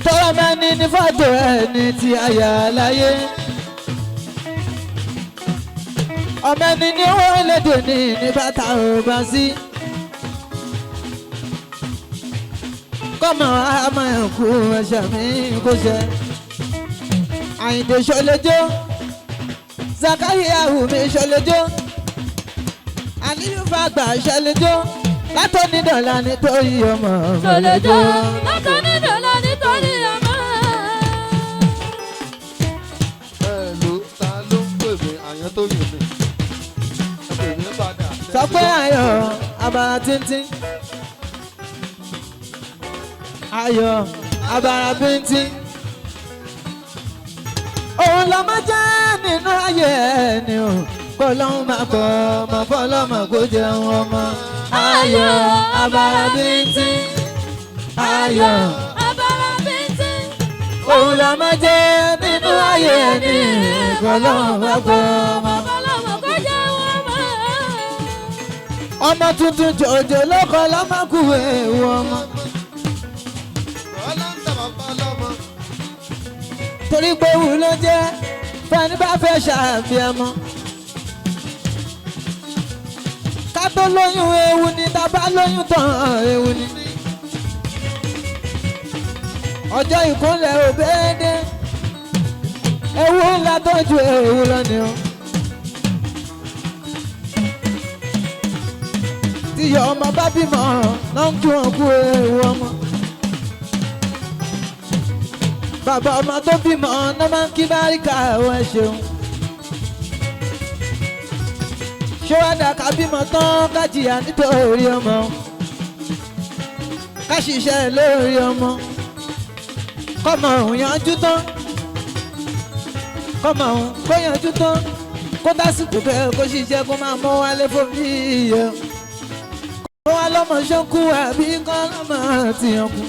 Tọ́lá máa ní ní fọ́tò ẹni tí a yà láyé. Ọmọ ẹni ní wọ́n lédè ní ní bàtà ò bá sí. Kọ́mọ àmọ́ ẹ̀kú ẹ̀ṣẹ̀ mi kò ṣe. Àyìndé ṣọlẹ́jọ́, Zakariya Wùmí ṣọlẹ́jọ́, Aliyu Fàgbà ṣọlẹ́jọ́, látọ̀ní dọ̀là nítorí ọmọ Mo lè jó látọ̀ní dọ̀là nítorí ọmọ. Ẹ ló ta ló ń pè mí àyàn tó yìn mí. Ẹ pè mí padà. Sọ pé ayọ̀ abara tíntín. Ayọ̀ abara bíntín. Òun lọ́mọ jẹ́ nínú ayé ẹni o. Kó lóun máa bọ̀ ọmọ fọlọ́mọ kó jẹun ọmọ. Ayọ̀ abara bíntín. Ayọ̀ Abara bíntín. òun lọ́mọ jẹ́ nínú ayé ẹni. Kó lóun máa bọ̀ ọmọ. Fọlọ́mọ kó jẹun ọmọ. Ọmọ tuntun jòjò ló kọ́ lọ́mọ kú ewu ọmọ. Ọlá ń tà bàbá lọ́mọ. Torí pé òun ló jẹ́ fẹ́ni bá fẹ́ ṣàfihàn mọ́. Ká tó lóyún ewu ni tá bá lóyún tán ewu ni. Ọjọ́ ìkúnlẹ̀ òbédé ewu ńlá tó ju ewu lọ ni o. Tíyọ̀ ọmọ bá bímọ náà ń kí wọn kú ewu ọmọ. Bàbá ọmọ tó bímọ náà máa ń kí báríkà ẹ ṣeun. Ṣé wàá dà ká bímọ tán ká jìyà nítorí ọmọ, ká ṣiṣẹ́ lórí ọmọ, kọ́mọ òun yanjú tán, kọ́mọ òun kó yanjú tán, kó dásìkò bẹ́ẹ̀ kó ṣiṣẹ́ kó máa mọ́ wálé fún mi yẹ. Kó wá lọ́mọ ṣókú àbí kọ́ lọ́mọ tìyàn kú.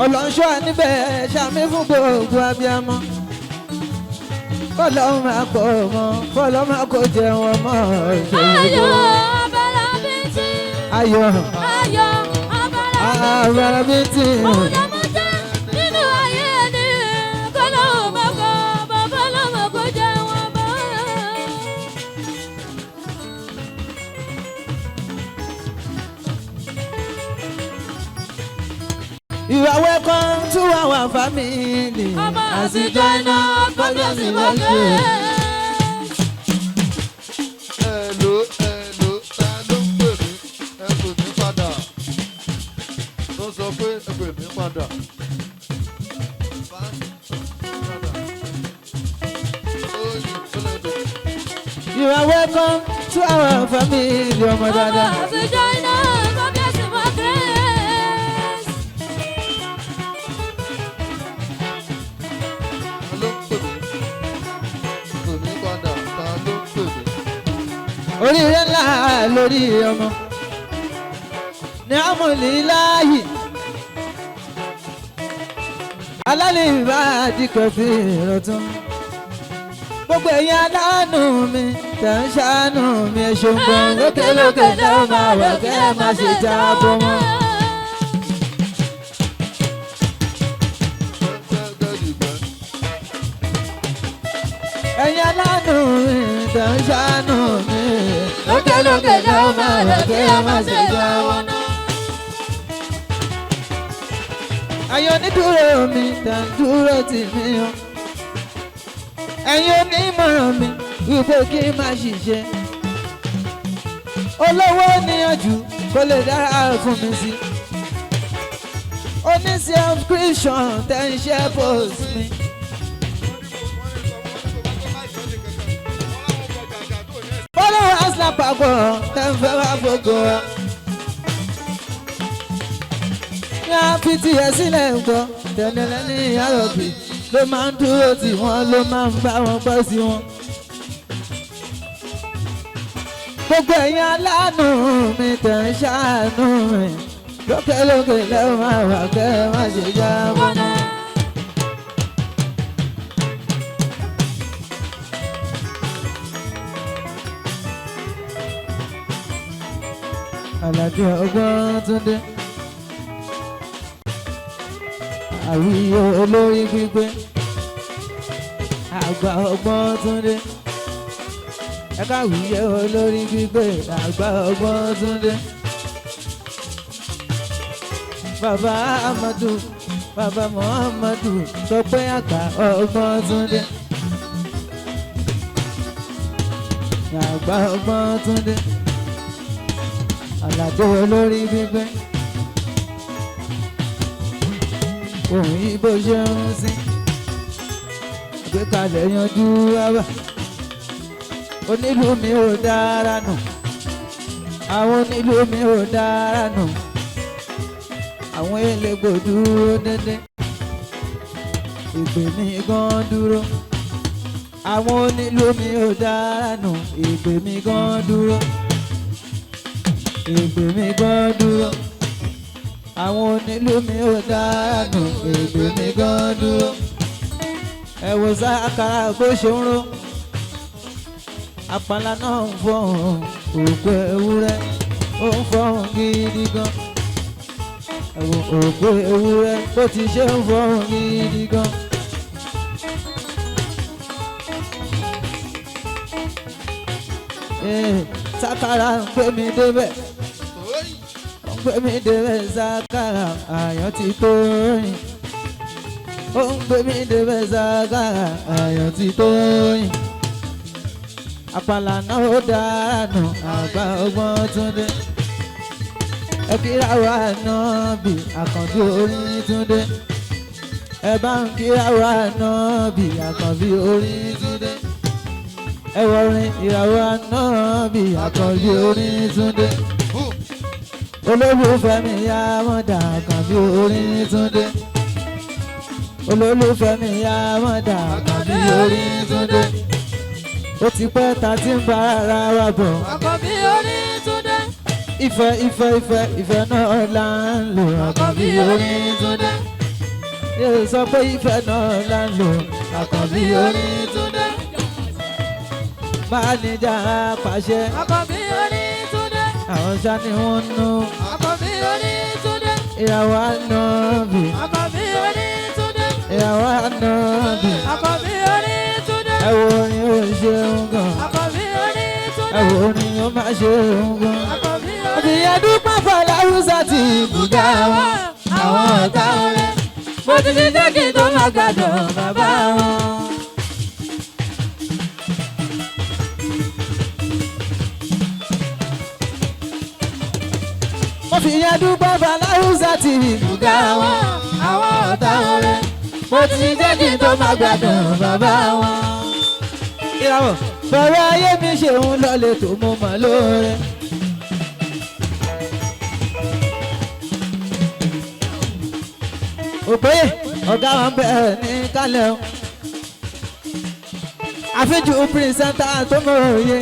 Ọlọ́nṣọ́ níbẹ̀ ṣàmì fún gbogbo abiyamọ. Kọ́lọ́ máa kọ́ ọmọ, kọ́lọ́ máa kó jẹun ọmọ. Ayọ̀ abala bìtì. Ayọ̀ Ayọ̀ abala abala bìtì. Òun ló mọ jẹ́ nínú ayé ẹni. Kọ́lọ́ máa kọ́ bàbá lọ́mọ kó jẹun ọmọ. You are welcome to our family. Ọmọ àtijọ́ iná kọjá sí wákẹ́. Hello, hello, ta ló ń pè mí? Ẹ pè mí padà. Ó sọ pé ẹ pè mí padà. Bá padà. Oyin tó lè dùn. You are welcome to our family, ọmọ Ọmọ dáadáa. àtijọ́ iná kọjá sí wákẹ́. Ta ló ń pè mí? Pè mí padà. Ta ló ń pè mí? Oríire ńlá lórí ọmọ. Ní àmúlí láàyè. Alálẹ̀ ìbáàdì kẹfì ìrọ̀tún. Gbogbo ẹ̀yin aláàánú mi tẹ̀ ń ṣàánú mi ẹ ṣeun gan. Lókèlókè ló máa wà kẹ́ ẹ má ṣe jábọ́ mọ́. Gẹ́gẹ́dìgbẹ́. Ẹ̀yin aláàánú mi tẹ̀ ń ṣàánú mi. Lókèlókè ló máa wà kẹ́ ẹ má ṣe jábọ́ mọ́. Ẹ̀yin onídùúró mi tẹ̀ ń dúró tì mí o. Ẹ̀yin onímọ̀ràn mi wípé kí n má ṣiṣẹ́. Olówó níyànjú kó lè dára fún mi sí. Oní subscription tẹ̀ ń ṣe post mi. Followers lápapọ̀ tẹ̀ ń fẹ́ wá gbogbo wa. Ní a fi tiẹ̀ sílẹ̀ ń gbọ́, tẹ̀lé ní àròbì ló máa ń dúró tì wọ́n ló máa ń bá wọn gbọ́ sí wọn. Gbogbo ẹ̀yin aláàánú mi tẹ̀ ń ṣàánú mi lókèlókè lẹ́wọ̀n máa wà kẹ́ ẹ má ṣe já mọ́. Àlàdé ọgbọ́n Túndé. Àwíyé olórí gbígbé. Àgbà ọgbọ́n Túndé. Ẹ káwíyé olórí gbígbé. Àgbà ọgbọ́n Túndé. Bàbá Amadu, Bàbá Muhammadu sọ pé àgbà ọgbọ́n Túndé. Àgbà ọgbọ́n Túndé. Àlàdé olórí gbígbé. Òun yìí bó ṣe ń sìn. Àgbékalẹ̀ yanjú wáwà. Onílù mi ò dára nù. Àwọn onílù mi ò dára nù. Àwọn elégbò dúró dédé. Ìpè mi gan dúró. Àwọn onílù mi ò dára nù. Ìpè mi gan dúró. Ìpè mi gan dúró. Àwọn onílù mi ò dára nù. Ìpè mi gan dúró. Ẹ wo sákàrà bó ṣe ń ró. Àpàlà náà ń fọ̀hún òkú ewúrẹ́. Ó ń fọ̀hún gidi gan. Ẹ wo òkú ewúrẹ́ bó ti ṣe ń fọ̀hún gidi gan. Sákàrà ń pè mí débẹ̀. Ó ń pè mí débẹ̀ Sákàrà àyàn ti tó yìn. Ó ń pè mí débẹ̀ Sákàrà àyàn ti tó yìn. Àpàlà náà ó dára nù àgbà ọgbọ́n Túndé. Ẹ kíra wa náà bí Àkànbí orin Túndé. Ẹ bá ń kíra wa náà bí Àkànbí orin Túndé. Ẹ wọrin ìràwọ̀ náà bí Àkànbí orin Túndé. Olólùfẹ́ mi yá mọ́dà Àkànbí orin Túndé. Olólùfẹ́ mi yá mọ́dà Àkànbí orin Túndé. Ó ti pẹ́ ta ti ń bá ara wa bọ̀. Àkànbí orin Túndé. Ìfẹ́ ìfẹ́ ìfẹ́ ìfẹ́ náà là ń lò. Àkànbí orin Túndé. Yóò sọ pé ìfẹ́ náà là ń lò. Àkànbí orin Túndé. Máníjà pàṣẹ. Àkànbí orin Túndé. Àwọn ṣá ni wọ́n ń nú. Àkànbí orin Túndé. Ìyàwó ànábì. Àkànbí orin Túndé. Ìyàwó ànábì. Àkànbí orin Túndé. Ẹ wo orin ó ṣeun gan. Àkànbí orin Túndé. Ẹ wo orin ó má ṣeun gan. Àkànbí orin Òbíyẹn dúpẹ́ fọláhùsà ti bùgá wọn. àwọn ọ̀tá orin. Mo ti ṣiṣẹ́ kí n tó máa gbádùn bàbá wọn. Mo fi yẹn dúpẹ́ fọláhùsà ti bùgá wọn. Àwọn ọ̀tá orin. Mo ti ṣiṣẹ́ kí n tó máa gbádùn bàbá wọn. Ìràwọ̀ bọ̀rọ̀ ayé mi ṣeun lọ́lẹ̀ tó mú mọ́ lóore. Òpè ọ̀gá wọn bẹ̀rẹ̀ ní kálẹ̀ o. Àfíjù pírísẹ́ńtà tó mọ òye.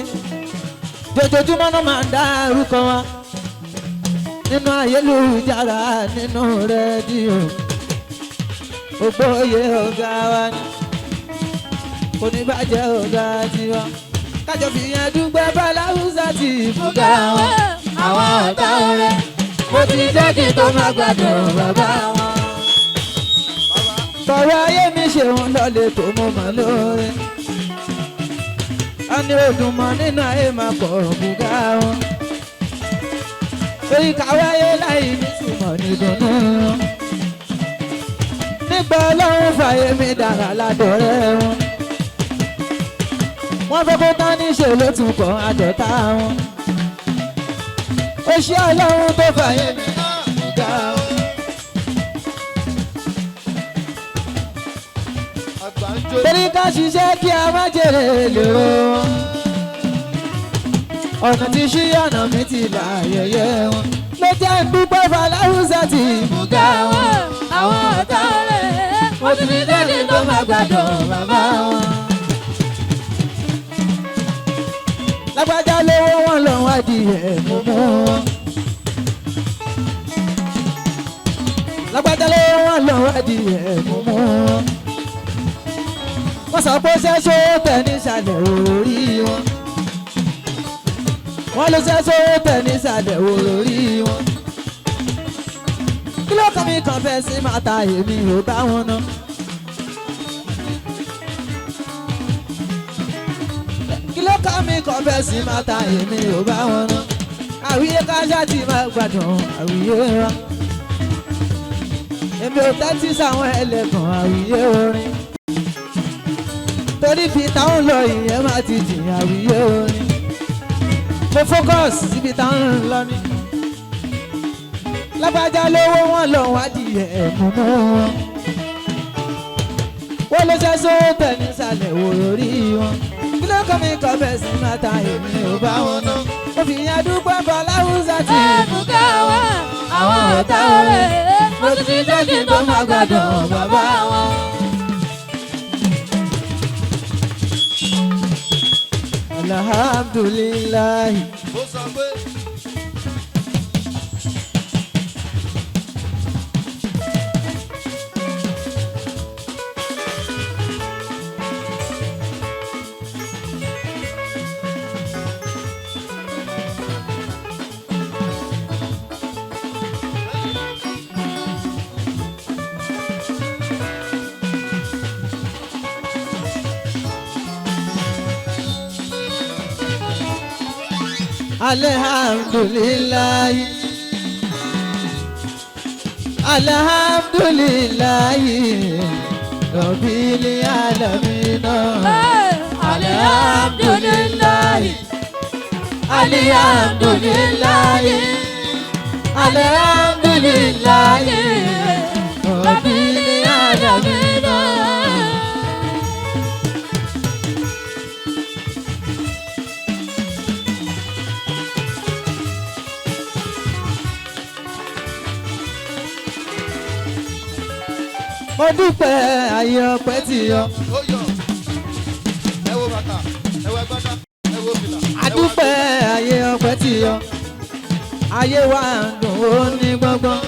Jojoojúmọ́ náà máa ń dá orúkọ wa. Nínú ayélujára nínú rédíò. Ògbóyè ọ̀gá wa ni kò ní bàjẹ́ ọ̀gá tiwa. Kájọ fi yẹn dúpẹ́ báláwùsà ti Bùgá bùgá wọn. Àwọn ọ̀tá orin. Mo ti ṣiṣẹ́ kí n tó máa gbádùn bàbá wọn. Tọ̀rọ̀ ayé mi ṣeun lọ́lẹ̀ tó mú mọ́ lóore. A ní odùn mọ́ nínú ayé máa pọ̀ bùgá wọn. Torí káwáyé láì nítumọ̀ nídùnnú wọn. Nígbà Ọlọ́run fàyè mi dára ládọ̀rẹ́ wọn. Wọ́n fẹ́ kó tán níṣe ló tún kọ́ àdọ̀tá wọn. Ó ṣe Ọlọ́run tó fàyè mi bùgá wọn. Àgbà ń jó. Torí ká ṣiṣẹ́ kí a má jèrè lérò wọn. Ọ̀nà tí ṣí ọ̀nà mi ti là yẹ̀yẹ́ wọn. Ló jẹ́ ń dúpẹ́ fàlàhùsà ti Bùgá wọn. Àwọn ọ̀tá orin. Mo ti ṣiṣẹ́ kí n tó máa gbádùn bàbá wọn. Lágbájá lówó wọn lọ wádìí ẹ̀ mú mú wọn. Lágbájá lówó wọn lọ wádìí ẹ̀ mú mú wọn. Wọ́n sọ pé ṣẹ́ṣó tẹ̀ nísàlẹ̀ orí wọn. Wọ́n ló ṣẹ́ṣó tẹ̀ nísàlẹ̀ orí wọn. Kí ló kàn mí kàn fẹ́ sí máa ta èmi ò bá wọn ná. Kí ló kàn mí kàn fẹ́ sí máa ta èmi ò bá wọn ná. Àwíyé káṣá ti máa gbádùn àwíyé wa. Èmi ò tẹ́tí sáwọn ẹlẹ́gàn àwíyé orin. Torí fi táwọn lọ ìyẹn máa ti jìn àwíyé orin. Mo focus síbi táwọn ń lọ ni. Lágbájá lówó wọn lọ wádìí ẹ̀ mú mú wọn. Wọ́n ló ṣe sówó tẹ̀ nísàlẹ̀ wò lórí wọn. Kí ló kọ́ mi kọ́ bẹ́ẹ̀ sí máa ta èmi ò bá wọn ná. Mo fi yẹn dúpẹ́ fọláhùsà ti Bùgá wọn. Àwọn ọ̀tá orin. Mo ti ṣiṣẹ́ kí n tó máa gbádùn bàbá wọn. Alhamdulillahi. Ó sọ pé Alhamdulillahi. Alhamdulillahi. Rabbil alamin. Alhamdulillahi. Alhamdulillahi. Alhamdulillahi. Rabbil alamin. Mo dúpẹ́ ayé ọpẹ́ tí yọ. Ó yọ. Ẹ wo bàtà, ẹ wo agbádá, ẹ wo fìlà. Adúpẹ́ ayé ọpẹ́ tí yọ. Ayé wa ń dùn ó ní gbọ́ngbọ́n.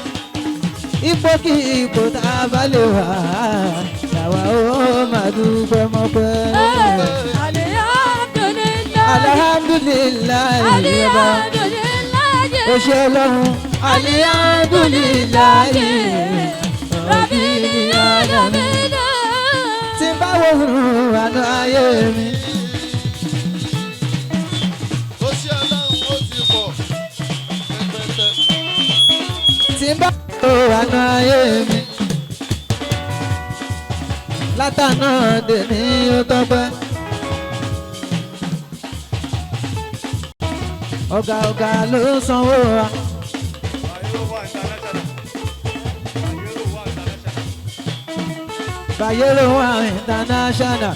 Ipò kí ipò tá a bá lè wà, làwa ó máa dúpẹ́ mọ́pẹ́. Alhamdulillahi. Alhamdulillahi ọba. Alhamdulillahi. Ó ṣé Ọlọ́run. Alhamdulillahi. Rabbil alamin. Tí n bá wo àná ayé mi. Ó ṣe Ọlọ́run, ó ti pọ̀. Pẹpẹtẹ. Tí n bá wo àná ayé mi. Látànà dèní ó tọ́pẹ́. Ọ̀gá ọ̀gá ló sanwó wa. Bayero wa international.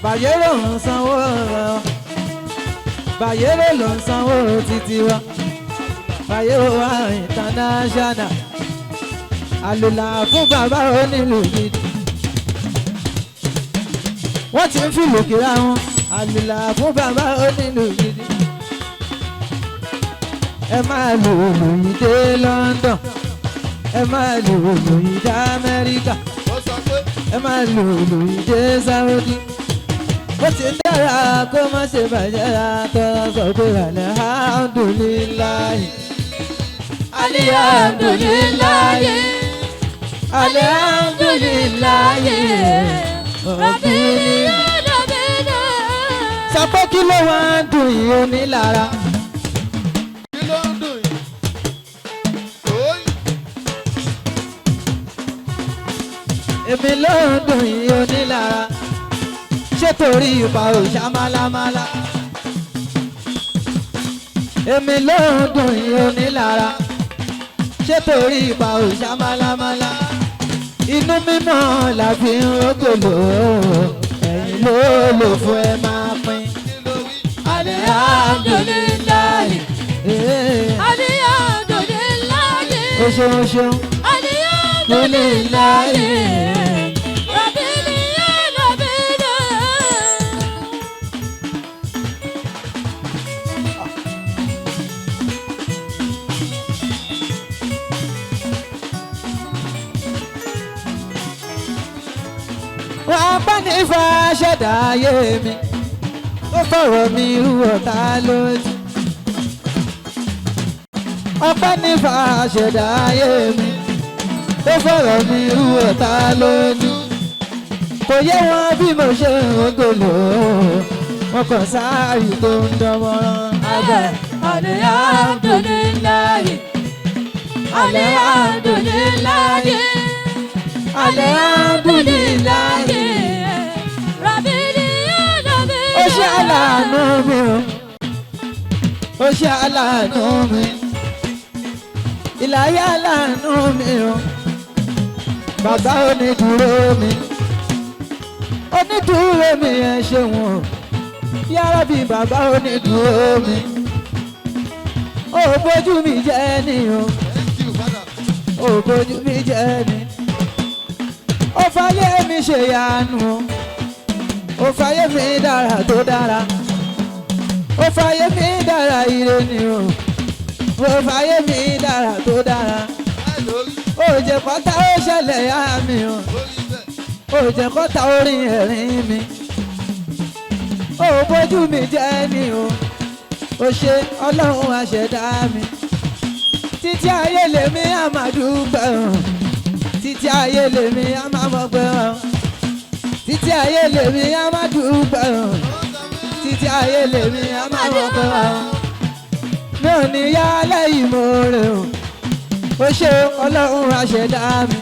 Bayero ń sanwó wa. Bayero ló ń sanwó títí wa. Bayero wa international. Àlùlà fún bàbá onílù gidi. Wọ́n ti ń fìlù kíra wọn. Àlùlà fún bàbá onílù gidi. Ẹ máa lù lù yìí dé London. Ẹ máa lù lù yìí dé Amẹ́ríkà. Ó sọ pé Ẹ máa lù lù yìí dé Saudi. Bó ti ń dára kó má ṣe bàjẹ́ àtọ́ sọ pé alhamdulillahi. Alhamdulillahi. Alhamdulillahi. Rabbil alamin. Sọ pé kí ló wá ń dùn yìí onílára. kí ló ń dùn yìí? Òóyì. Èmi ló ń dùn yìí onílára. Ṣé torí ipa òòṣà málámálá? Èmi ló ń dùn yìí onílára. Ṣé torí ipa òòṣà málámálá? Inú mímọ́ la fi ń rógòlò. Ẹ̀yin ló lò fún ẹ máa pín. Kí ló wí? Alhamdulillahi. Alhamdulillahi. Alhamdulillahi. O ṣeun o ṣeun. Alhamdulillahi. Rabbil alamin. Wọ́n á bá ní fa ṣẹ̀dá ayé mi. Ó fọ̀rọ̀ mi rú ọ̀tá lójú. Ọpẹ́ ní fa ṣẹ̀dá ayé mi. Ó fọ̀rọ̀ mi rú ọ̀tá lójú. Kò yé wọn bí mo ṣe ń rògbòlò. Wọ́n kàn sáàrì tó ń dánmọ́rán. Àgbà Alhamdulillahi. Alhamdulillahi. Alhamdulillahi. Rabbil alamin. Ó ṣe aláàánú mi o. Ó ṣe aláàánú mi. Ìlàyé aláàánú mi o. Bàbá onídùúró mi. Onídùúró mi ẹ ṣeun o. Yàrá bí bàbá onídùúró mi. Ó bójú mi jẹ́ ni o. Thank you, Father. Ó bójú mi jẹ́ ni. Ó fàyè mi ṣe yanu o. Ó fàyè mi dára tó dára. Ó fàyè mi dára ire ni o. Ó fàyè mi dára tó dára. Báyìí lórí, Ó jẹ́ kọ́tà ó ṣẹlẹ̀ yá mi o. lórí bẹ́ẹ̀. Ó jẹ́ kọ́tà orin ẹ̀rín mi. Ó bójú mi jẹ́ ni o. Ó ṣe Ọlọ́run àṣẹdá mi. Títí ayé lèmi á máa dúpẹ́ o. Títí ayé lèmi á máa mọ̀pẹ́ o. Títí ayé lèmi á máa dúpẹ́ o. Títí Títí ayé lèmi a máa mọ̀ pé wá. Mi ò ní yá lẹ́yìn moore o. Ó ṣe Ọlọ́run àṣẹdá mi.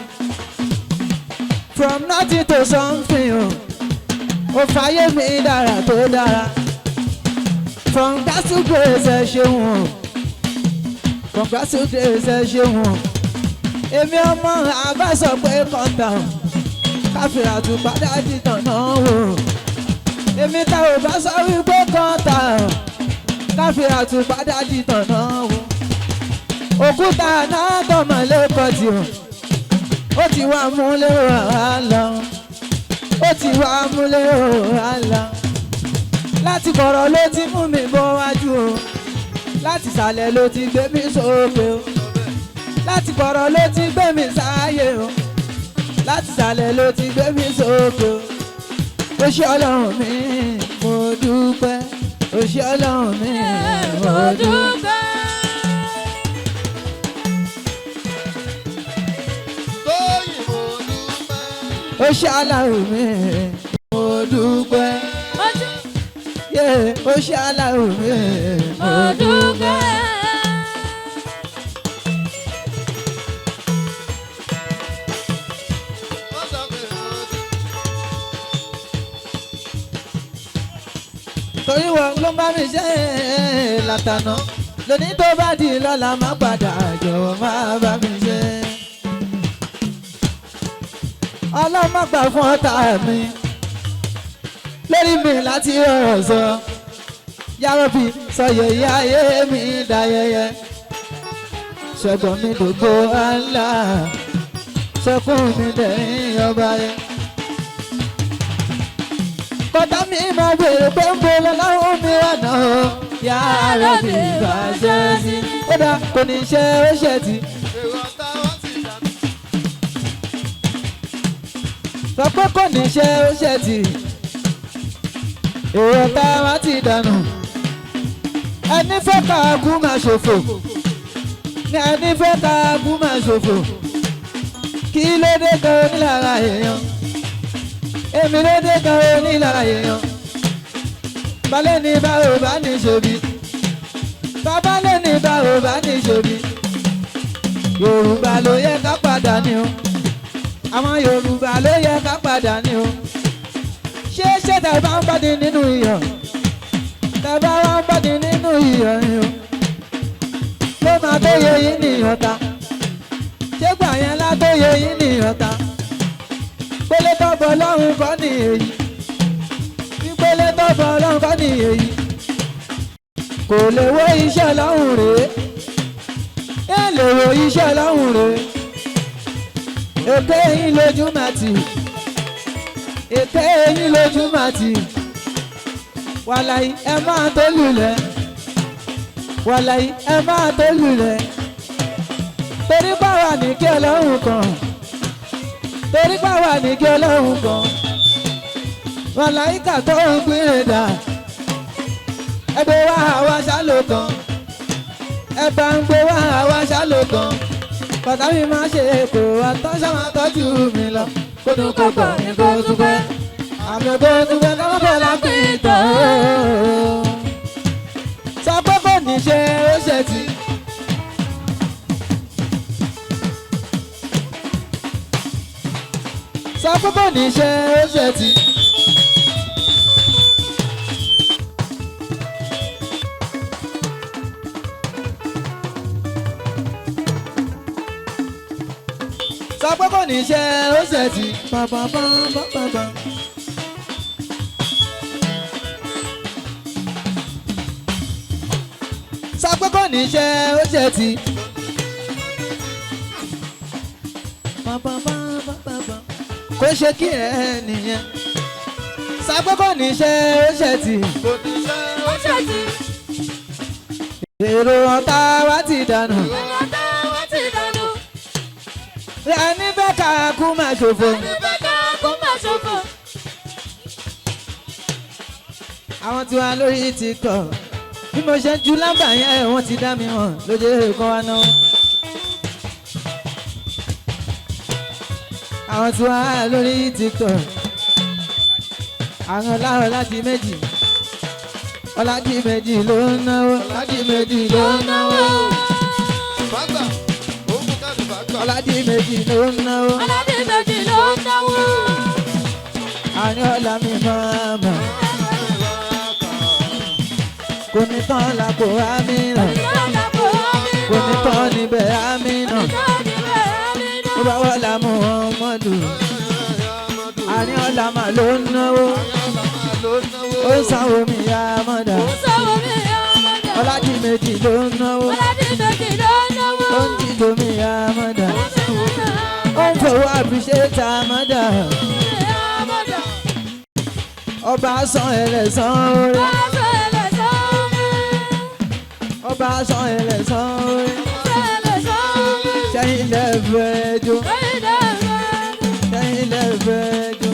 From nothing to something o. Ó fàyè mi dára tó dára. From grass to grace ẹ ṣeun o. From grass to grace ẹ ṣeun o. Èmi ọmọ àbá sọ pé kọ́ńtà o. Káfíńrà tún padà dìtàn náà wò. Èmi tá ò bá sọ wípé kọ́ńtà o. Káfíńrà tún padà dìtàn náà wò. Òkúta náà tọmọ lẹ́kọ̀ọ́ tì o. Ó ti wá múlẹ̀ wá lọ. Ó ti wá múlẹ̀ wá lọ. Láti kọ̀rọ̀ ló ti mú mi bọ́ wájú o. Láti ìsàlẹ̀ ló ti gbé mi sókè o. Láti kọ̀rọ̀ ló ti gbé mi sáyé o. Láti ìsàlẹ̀ ló ti gbé mi sókè o. Ó ṣé Ọlọ́run mi, mo dúpẹ́. Ó ṣé Ọlọ́run mi, mo dúpẹ́. Tóyìn mo dúpẹ́. Ó ṣé Ọlọ́run mi, mo dúpẹ́. Yeah, ó ṣé Ọlọ́run mi, mo dúpẹ́. Wọ́n sọ pé mo dúpẹ́. Torí wọn ló ń bá mi ṣe é látàná. Lóní tó bá di lọ́la má padà jọ̀wọ́ má bá mi ṣe. Ọlọ́run má gbà fún ọ̀tá mi lórí mi láti ọ̀rọ̀ sọ. Yàrá bí sọ yẹ̀yẹ́ ayé mi dayẹyẹ. Ṣẹ́gun mi dògbò Allah, ṣẹ́kùn mi dẹ̀yìn ọba yẹn. Kọ́tà mi máa bèrè pé ń bolo láwọn mi wà náà. Yàrá bí ìbàjẹ́ sí. Ó dá kò ní ṣe ó ṣe tì. Èrò ọ̀tá wọn ti dànù. Sọ pé kò ní ṣe ó ṣe tì. Èrò ọ̀tá wa ti dànù. Ẹni fẹ́ ká kú máa ṣòfò. Ní ẹni fẹ́ ká kú máa ṣòfò. Kí ló dé gan onílára èèyàn? Èmi ló dé gan onílára èèyàn. Balẹ̀ ní báwo bá ní ṣòbí. Bàbá lè ní báwo bá ní ṣòbí. Yorùbá ló yẹ ká padà ní o. Àwọn Yorùbá ló yẹ ká padà ní o. Ṣé ṣé tẹ̀ bá ń bọ́dí nínú iyọ̀? Tẹ̀ bá wá ń bọ́dí nínú iyọ̀ ni o. Ló máa tó yẹ yín nìyàn ta. Ṣé gbà yẹn lá tó yẹ yín nìyàn ta? Pélé tọ́bọ̀ lọ́hùn kọ́ ni èyí. Ìpele tọ́bọ̀ lọ́hùn kọ́ ni èyí. Kò lè wo iṣẹ́ lọ́hùn rèé. Ẹ lè wo iṣẹ́ lọ́hùn rèé. Èké yín lójú máa tì. Èké yín lójú máa tì. Wàláyé ẹ máa tó lulẹ̀. Wàláyé ẹ máa tó lulẹ̀. Torí báwa ní kí Ọlọ́run kan. Torí báwa ní kí Ọlọ́run kan. Màláíkà tó ń gbére dà. Ẹgbẹ́ wa àwa ṣálò kan. Ẹ bá ń gbé wá àwa ṣálò kan. Bàtà mi máa ṣe èkó àtọ́ṣà máa tọ́jú mi lọ. Kódùn kò pọ̀ ní kó dúpẹ́. Àmì kó dúpẹ́ káwọn bọ̀ lápìtàn. Sọ pé kò ní ṣe ó ṣe tì. Sọ pé kò ní ṣe ó ṣe tì. Sọ pé kò ní ṣe ó ṣe tì. Bàbá bàbá bàbá. Sọ pé kò ní ṣe ó ṣe tì. Bàbá bàbá bàbá. Kò ṣe kí ẹ nìyẹn. Sọ pé kò ní ṣe ó ṣe tì. Kò ní ṣe ó ṣe tì. Èrò ọ̀tá wa ti dànù. Ẹni fẹ́ ká kú máa ṣòfò. Àwọn tí wà lórí TikTok. Bí mo ṣe ń ju lámbà yẹn, wọ́n ti dá mi hàn lójú ẹ̀kọ́ wa náà. Àwọn tí wà lórí TikTok. Àwọn láwọn láti méjì. Ọládìméjì ló ń náwó. Ọládìméjì ló ń náwó. Bàgbà, ó mú káàdì bàgbà. Ọládìméjì ló ń náwó. Ọládìméjì ló ń náwó. Àárín ọ̀la mi máa mọ̀. Kò ní tán lápò àmì náà. Kò ní tán níbẹ̀ àmì náà. Ó bá wà lámú ọmọdù. Àárín ọ̀la mà ló ń náwó. Ó ń sanwó mi yá mọ́dà. Ọládìméjì ló ń náwó. Ó ń jíjó mi yá mọ́dà. Ó ń fowó àfiṣe ta mọ́dà. Ọba san ẹlẹ́san oore. Ọba san ẹlẹ́san oore. Sẹ́yìn lẹ́fẹ̀ẹ́ jó. Sẹ́yìn lẹ́fẹ̀ẹ́ jó.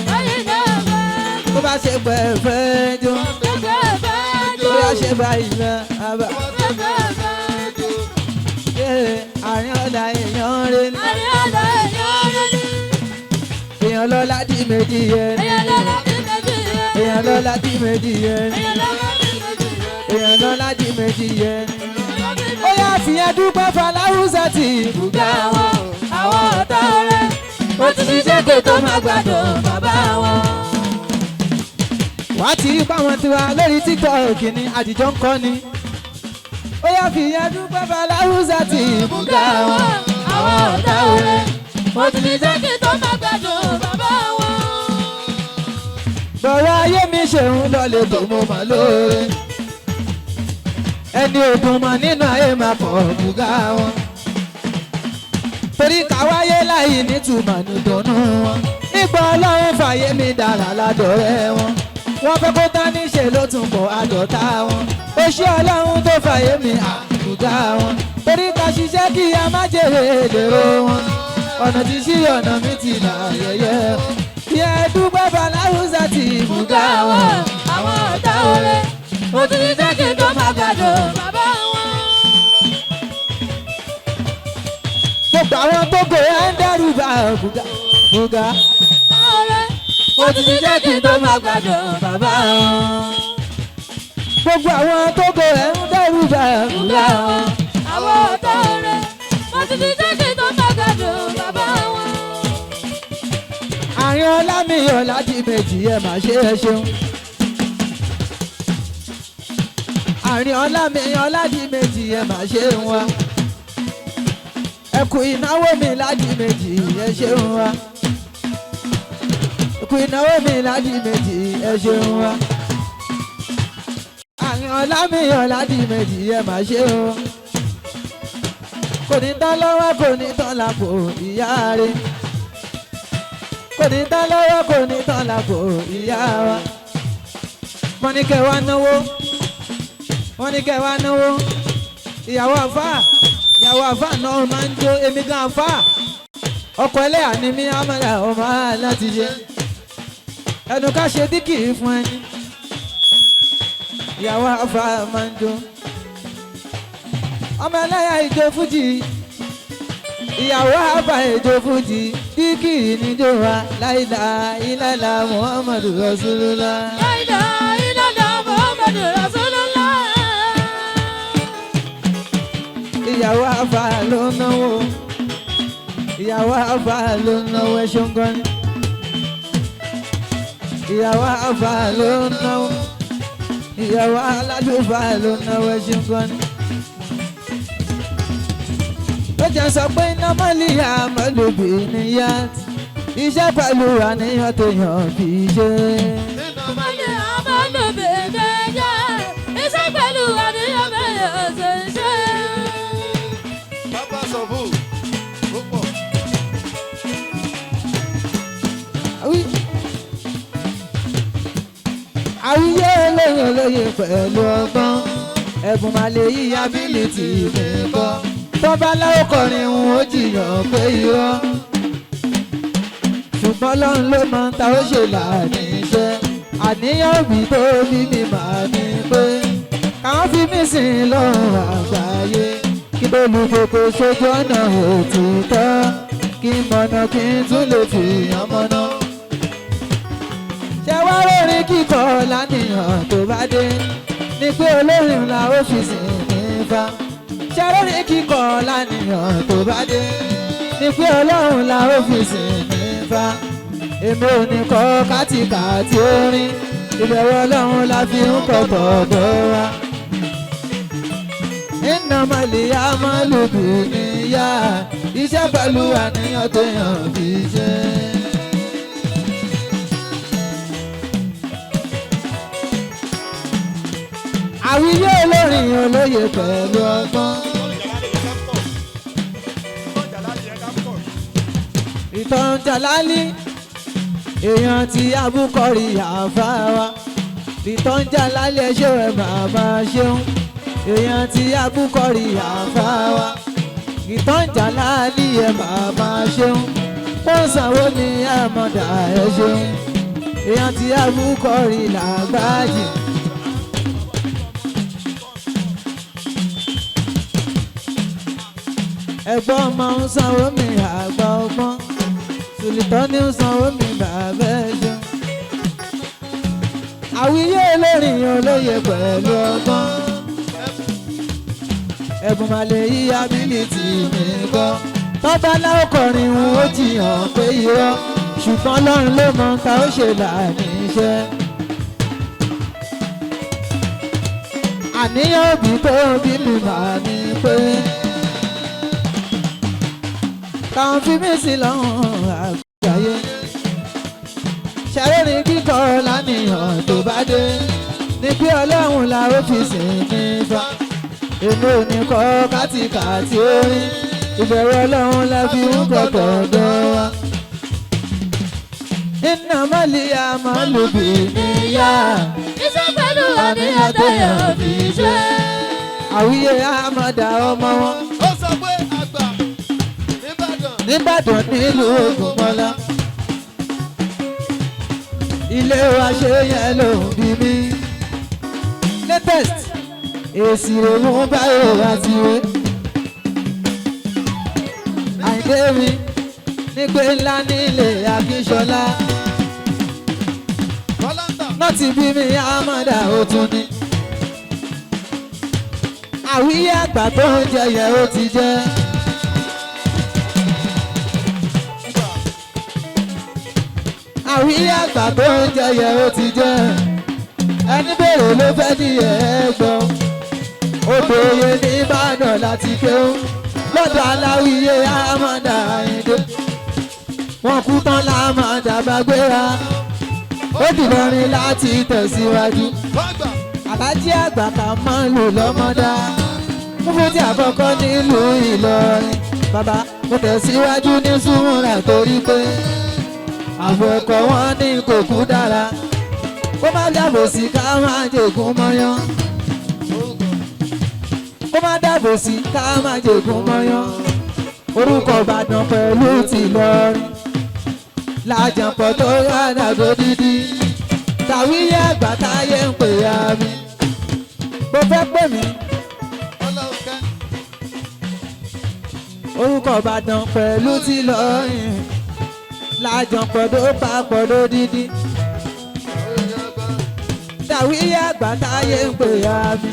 Bó bá ṣe pẹ́ fẹ́ jó. Bó bá ṣe báyìí lọ àbá. Àárín ọ̀la èèyàn rẹ̀ ni. Èèyàn lọ́lá dì méjì yẹn ni. Èèyàn lọ́lá dì méjì yẹn ni. Èèyàn lọ́lá dì méjì yẹn ni. Ó yá fìyẹn dúpẹ́ Fọláhùsà tí Bùgá wọn, àwọn ọ̀tá rẹ̀, ó ti ṣiṣẹ́ kó tó máa gbádùn bàbá wọn. Wà á ti rí páwọn tiwa lórí TikTok ní àdìjọ ń kọ́ ni. Ó yá fìyẹn dúpẹ́ Fọláhùsà tí Bùgá wọn, àwọn ọ̀tá rẹ̀, ó ti ṣiṣẹ́ kó tó máa gbádùn bàbá wọn. Bọ̀rọ̀ ayé mi ṣeun lọ́lẹ̀ tó mo mọ̀ lóore. Ẹni ògùn mọ̀ nínú ayé máa pọ̀ bùgá wọn. Torí káwáyé láì nítumọ̀ nídùnnú wọn. Nígbà Ọlọ́run fàyè mi dára ládọ̀rẹ́ wọn. Wọ́n fẹ́ kó tán níṣe ló tún bọ̀ àdọ̀tá wọn. Ó ṣé Ọlọ́run tó fàyè mi àbùgá wọn. Torí ká ṣiṣẹ́ kí a má jèrè lérò wọn. Ọ̀nà tí sí ọ̀nà mi ti là yẹ̀yẹ́. Yẹ dúpẹ́ Fọláhùsà tí Bùgá wọn, àwọn ọ̀tá rẹ̀, ó ti ṣiṣẹ́ kí tó máa gbádùn bàbá wọn. Gbogbo àwọn tó kò ẹ́ ń dẹ́rù bá bùgá bùgá. Ọ̀rẹ́, ó ti ṣiṣẹ́ kí tó máa gbádùn bàbá wọn. Gbogbo àwọn tó kò ẹ́ ń dẹ́rù bá Bùgá bùgá. wọn, àwọn ọ̀tá rẹ̀, ó ti ṣiṣẹ́ kí tó máa gbádùn bàbá wọn. Àárín ọlá mi Ọládìméjì ẹ mà ṣe é ṣeun. Àárín ọlá mi Ọládìméjì ẹ mà ṣe ń wá. Ẹ kú ìnáwó mi Ládìméjì ẹ ṣeun wá. Ẹ kú ìnáwó mi Ládìméjì ẹ ṣeun wá. Àárín ọlá mi Ọládìméjì ẹ mà ṣe o. Kò ní tán lọ́wọ́ kò ní tán lápò ìyá rẹ̀. Kò ní tán lọ́wọ́ kò ní tán lápò ìyá wa. Wọ́n ní kẹ́ wá náwó. Wọ́n ní kẹ́ wá náwó. Ìyàwó àfáà ìyàwó àfáà náà máa ń jó èmi gan àfáà. Ọkọ ẹlẹ́yà ni mí àmàlà ọmọ láti ṣe. Ẹnu ká ṣe díkì fún ẹni. Ìyàwó àfáà máa ń jó. Ọmọ ẹlẹ́yà ìjó fújì. Ìyàwó àfáà ìjó fújì. Díkì níjó wa láìlà ìlàlà Muhammadu Rasulullah. Láìlá ìlàlá Muhammadu Rasulullah. Ìyàwó àfáà ló ń náwó. Ìyàwó àfáà ló ń náwó ẹ ṣeun gan ni. Ìyàwó àfáà ló ń náwó. Ìyàwó alálùfáà ló ń náwó ẹ ṣeun gan ni. Ó jẹ́ sọ pé iná mọ́lìyà mọ́lùbí níyà. Iṣẹ́ pẹ̀lú àníyàn tó yàn fi ṣe. Mọ́lẹ̀ àmọ́lùbẹ̀dẹ̀ jẹ́, iṣẹ́ pẹ̀lú àníyàn bẹ̀rẹ̀ ṣe ṣe. Bàbá sọ̀bù, ó pọ̀. Àwíyé olóyè olóyè pẹ̀lú ọgbọ́n. Ẹ̀bùn máa lè yí ability mi kọ́. Tọ́ba láwọ́ kọrin ń ó jiyàn pé irọ́. Ṣùgbọ́n Ọlọ́run ló mọ ta ó ṣe láàní iṣẹ́. Àníyàn òbí tó bí mi máa ní pé. Káwọn fi mí sìn lọ́rùn àgbáyé. Kí lólùkókò sójú ọ̀nà òtítọ́. Kí n mọ̀nà kí n tún lè fi hàn mọ́nà. Ṣé wá rórin kíkọ lánìyàn tó bá dé? Ní pé olórin la ó fi sìn nífa. Ṣàlórí kíkọ́ lánìyàn tó bá dé. Ní pé ọlọ́run la ó fi sìn nífa. Èmi ò ní kọ́ kátìkàtì orin. Ìbẹ̀rù ọlọ́run la fi ń kọ́ tọ̀dọ̀ wa. Iná màlìyá máa lù bí níyà. Iṣẹ́ pẹ̀lú àníyàn tó yàn fi ṣe. Àwíyé olórin olóye pẹ̀lú ọgbọ́n. Ìtàn Jàlálì èèyàn ti abúkọ̀rí àfáwa. Ìtàn Jàlálì ẹṣẹ́ rẹ̀ bàbá ṣeun. Èèyàn ti abúkọ̀rí àfáwa. Ìtàn Jàlálì ẹ̀ bàbá ṣeun. Wọ́n sanwó ní àmọ̀dá ẹ ṣeun. Èèyàn ti abúkọ̀rí làgbájì. Ẹ̀gbọ́n máa ń sanwó mi àgbà ọgbọ́n. Sùlìtọ́ ní ń sanwó mi bàbá ẹ̀ṣọ́. Àwíyé olórin olóye pẹ̀lú ọgbọ́n. Ẹ̀bùn màlẹ̀ yí abilitì mi gbọ́. Tọ́ba láòkọrin wọn ó jiyàn pé irọ́. Ṣùgbọ́n Ọlọ́run ló mọ ta ó ṣe láàní iṣẹ́. Àníyàn òbí tó bí mi màá ní pé. Táwọn fi mí sí lọ́hùn àgbáyé. Ṣàrẹ́rìn kíkọ́ lánìyàn tó bá dé. Ní pé Ọlọ́run la ó fi sìn ní fa. Èmi ò ní kọ́ kátìkàtì orin. Ìbẹ̀rù Ọlọ́run la fi ń kọ́kọ́ dán wa. Iná mọ́lì àmọ́lùbí níyà. Iṣẹ́ pẹ̀lú àníyàn tó yàn fi ṣe. Àwíyé àmọ̀dá ọmọ wọn. Ó sọ pé àgbà nìbàdàn. Nìbàdàn nílùú Ògúnmọ́lá. Ilé wa ṣe yẹn ló ń bí mi. Latest èsì òun báyò àti wé. Àyìndé mi nígbé ńlá nílé Akínṣọlá. Kọ́láńtà. Nọ́ọ̀tì bí mi àmọ́dá ó tún ní. Àwíyé àgbà tó ń jẹyẹ ó ti jẹ́. Àwíyé àgbà tó ń jẹyẹ ó ti jẹ́. Ẹni bèrè ló fẹ́ ní ẹ̀ gbọ́. Odò oyè ní Ìbàdàn láti kéwú. Lọ́dọ̀ aláwíyé àmọ́dá Àyìndé. Wọ́n kú tán lámọ̀dá bá gbéra. Ó dìlọrin láti tẹ̀síwájú. Fágbà. Àlájí àgbà kà máa ń lò lọ́mọdá. Fúnfún tí àkọ́kọ́ nílùú Ìlọrin. Bàbá mo tẹ̀síwájú ní Súnmúrà torí pé àbọ̀ ẹ̀kọ́ wọn ní kòkú dára. Kó má dàbò sí ká má jègún mọ́yán. Kó má dàbò sí ká má jègún mọ́yán. Orúkọ Ìbàdàn pẹ̀lú tìlọrin. Làjànpọ̀ tó rádà tó dídí. Tàwíyé àgbà táyé ń pè ya mi. Bó fẹ́ pè mí. Ọlọ́ọ̀kẹ́. Orúkọ Ìbàdàn pẹ̀lú tìlọrin. Làjànpọ̀ tó papọ̀ tó dídí. Tàwíyé àgbà táyé ń pè ya mi.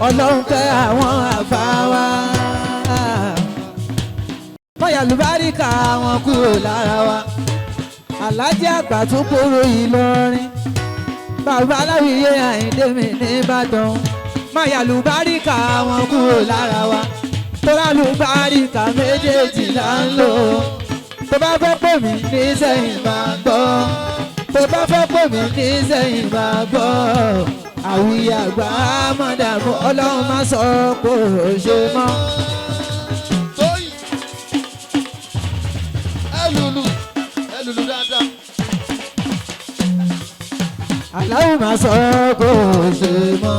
Ọlọ́run kẹ́ àwọn àfa wa. Mọ̀yàlúbáríkà wọn kúrò lára wa. Àlájì àgbà tún kúrò Ìlọrin. Bàbá aláwìyé Àyìndé mi nìbàdàn. Mọ̀yàlúbáríkà wọn kúrò lára wa. Tọ́lálùbáríkà méjèèjì là ń lò. Tó bá fẹ́ pè mí nísẹ̀yìn máa gbọ́. Tó bá fẹ́ pè mí nísẹ̀yìn máa gbọ́. Àwíyé àgbà mọ̀dàmú Ọlọ́run má sọ kó o ṣe mọ́. Tóyìn. Ẹ lùlù. Ẹ lùlù dáadáa. Aláwọ̀ máa sọ kó o ṣe mọ́.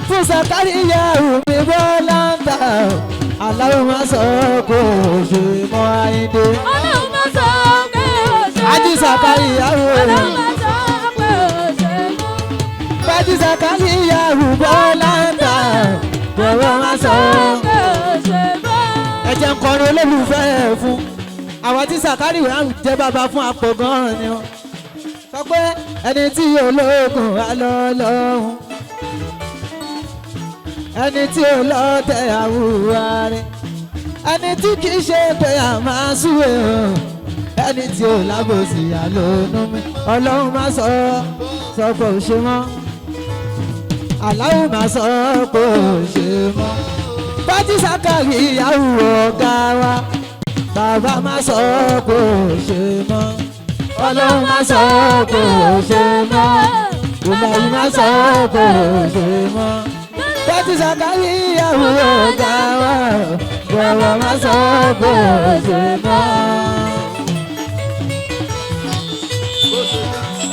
Fún Sàkáríyà omi bọ́lá ń tà. Aláwọ̀ máa sọ kó o ṣe mọ́ Àyìndé. Ọlọ́run máa sọ pé ó ṣe mọ́. Ájí Sàkáríyà o. Ọlọ́run máa sọ pé ó ṣe mọ́. Fájí Sàkáríyà bọ́lá ń tà. Bọ̀wọ̀ máa sọ. Pé ó ṣe mọ́. Ẹ jẹ́ ń kọrin olólùfẹ́ ẹ̀ fún. Àwọn tí Sàkáríyà jẹ́ bàbá fún àpò gan-an ni wọ́n. Sọ pé ẹni tí ológun á lọ lọ́hùn. Ẹni tí ó lọ tẹ àwùwá rẹ̀. Ẹni tí kì í ṣe pé a máa súwé o. Ẹni tí ó lábòsí àlónú mi. Ọlọ́run má sọ sọ pé ò ṣe mọ́. Aláwo má sọ pé ò ṣe mọ́. Fátí Sákàrí ìyàwó ọ̀gá wa. Bàbá má sọ pé ò ṣe mọ́. Ọlọ́run má sọ pé ò ṣe mọ́. Ìlàyé má sọ pé ò ṣe mọ́. Fátí Sákàrí ìyàwó ọ̀gá wa. Bàbá má sọ pé ò ṣe mọ́. Bó ṣe jẹ́.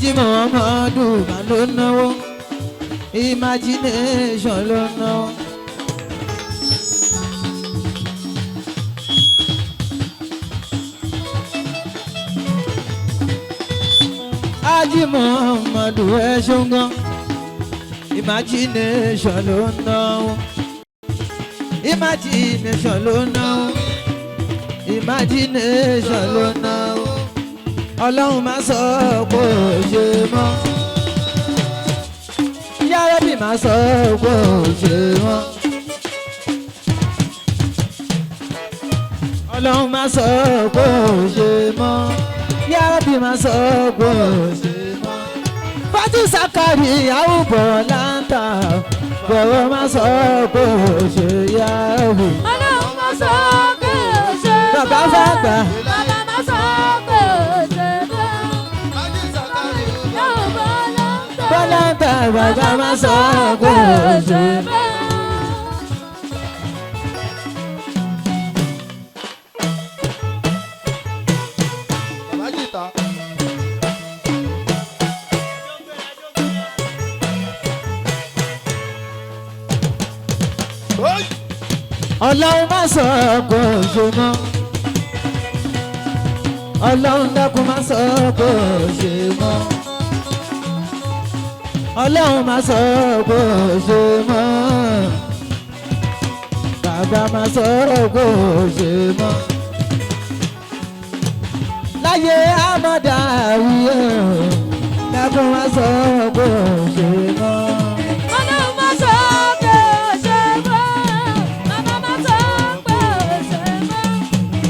Jímọ̀ ọmọdún mà ló náwó, imagination ló náwó. Ajímọ̀ ọmọdún ẹ ṣeun gan, imagination ló náwó. Imagination ló náwó, imagination ló náwó. Ọlọ́run má sọ pé ò ṣe mọ́. Yàrá bí má sọ pé ò ṣe mọ́. Ọlọ́run má sọ pé ò ṣe mọ́. Yàrá bí má sọ pé ò ṣe mọ́. Fátí Sákàrí àwùbọ̀ láǹtà. Bọ̀wọ̀ má sọ pé ò ṣe yàrá. Ọlọ́run má sọ pé ò ṣe mọ́. Bàbá fàgbà. Bàbá má sọ pé ò ṣe mọ́. Fátí Sákàrí Yóò bọ́ lọ́ńtà. Bọ́lá ń tà bàbá má sọ pé ò ṣe mọ́. Bàbá jìtá. Oy! Ọlọ́run má sọ pé ò ṣe mọ́. Ọlọ́run dákun má sọ pé ò ṣe mọ́. Ọlọ́run má sọ pé ò ṣe mọ́. Bàbá má sọ pé ò ṣe mọ́. Láyé àmọ́dá àwùyé dákun má sọ pé ò ṣe mọ́. Ọlọ́run má sọ pé ò ṣe mọ́. Bàbá má sọ pé ò ṣe mọ́.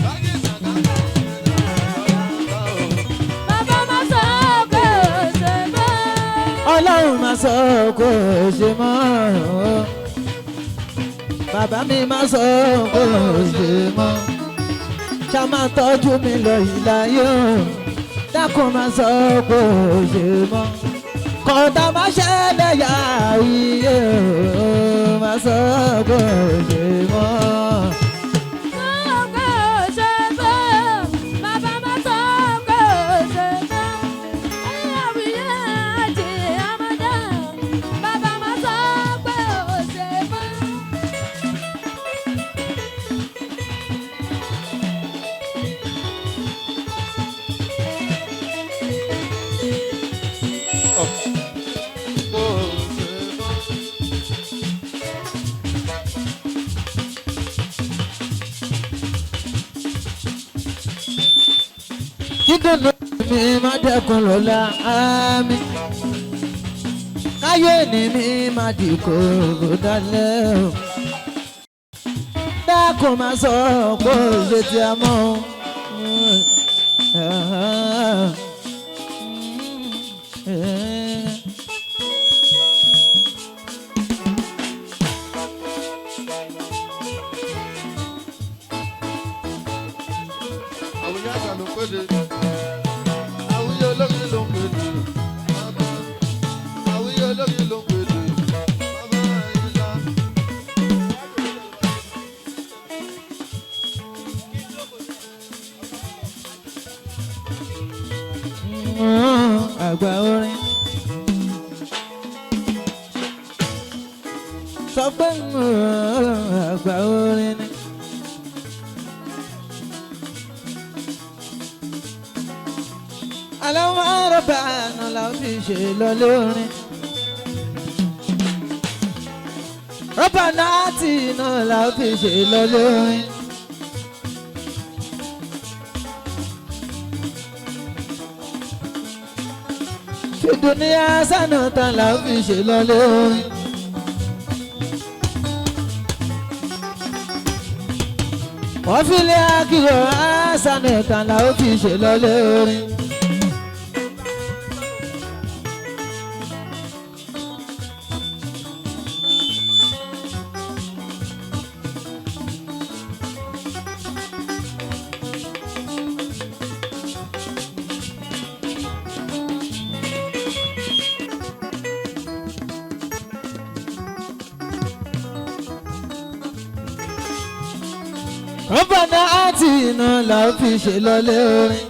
Fátí Sákàrí Bàbá má sọ pé ò ṣe mọ́. Ọlọ́run má sọ kó o ṣe mọ́ bàbá mi má sọ kó o ṣe mọ́ ṣá máa tọ́jú mi lọ ìlàyé o dákun má sọ kó o ṣe mọ́ kọ́ńtà má ṣẹlẹ̀ yá iye o má sọ kó o ṣe mọ́. Sọ pé ò ṣe mọ́. Bàbá má sọ pé ò ṣe mọ́. Ẹ̀yàwó àti àmàdá. Bàbá má sọ pé ò ṣe mọ́. Bó ṣe mọ́. Dídùnnú mi má dẹ́kun lọ́la àmì. Káyé ni mi má di kòkó dálẹ́ o. Dákun má sọ pé ó ṣe ti a mọ́ o. Àwùjọ àṣà ló ń pèdè. Àwùjọ olórin ló ń pèdè. Bàbá àwùjọ olórin ló ń pèdè. Bàbá ìlà. Àgbà orin. Sọ pé àgbà orin ni. Aláwọ̀ arọ́bà àná la fi ṣe lọ lórin. Rọ́bà náà tì náà la fi ṣe lọ lórin. Fi dunya hasanatan la fi ṣe lọlé orin. Wọ́n fi lé akíyọ̀ hasanatan la fi ṣe lọlé orin. Rọ́bànà àti iná la fi ṣe lọlé orin.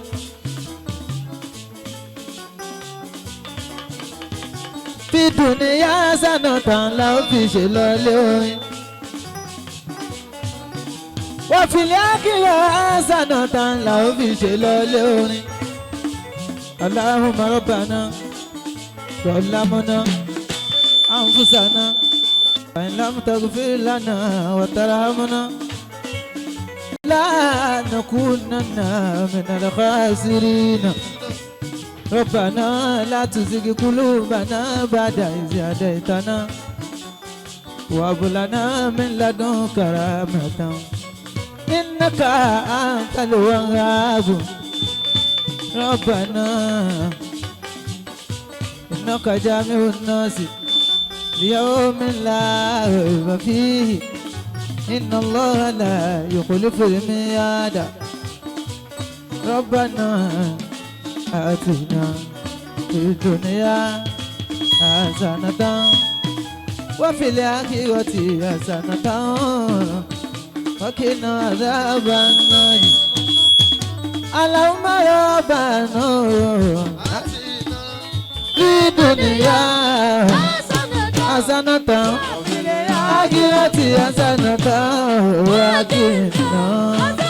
Fídùn ní yásánà tán la fi ṣe lọlé orin. Wọ́n fi lé àkìlọ̀ yásánà tán la fi ṣe lọlé orin. Allahumma rabbana zalamna anfusana wa in lam taghfir lana wa tarhamna. لا نكونن من الخاسرين. ربنا لا تزغ قلوبنا بعد إذ هديتنا وهب لنا من لدنك رحمة إنك أنت الوهاب. ربنا إنك جامع الناس ليوم لا ريب فيه إن الله لا يخلف الميعاد. ربنا آتنا في الدنيا حسنة وفي الآخرة حسنة وقنا عذاب النار. اللهم ربنا في الدنيا حسنة آخرة حسنة وقنا.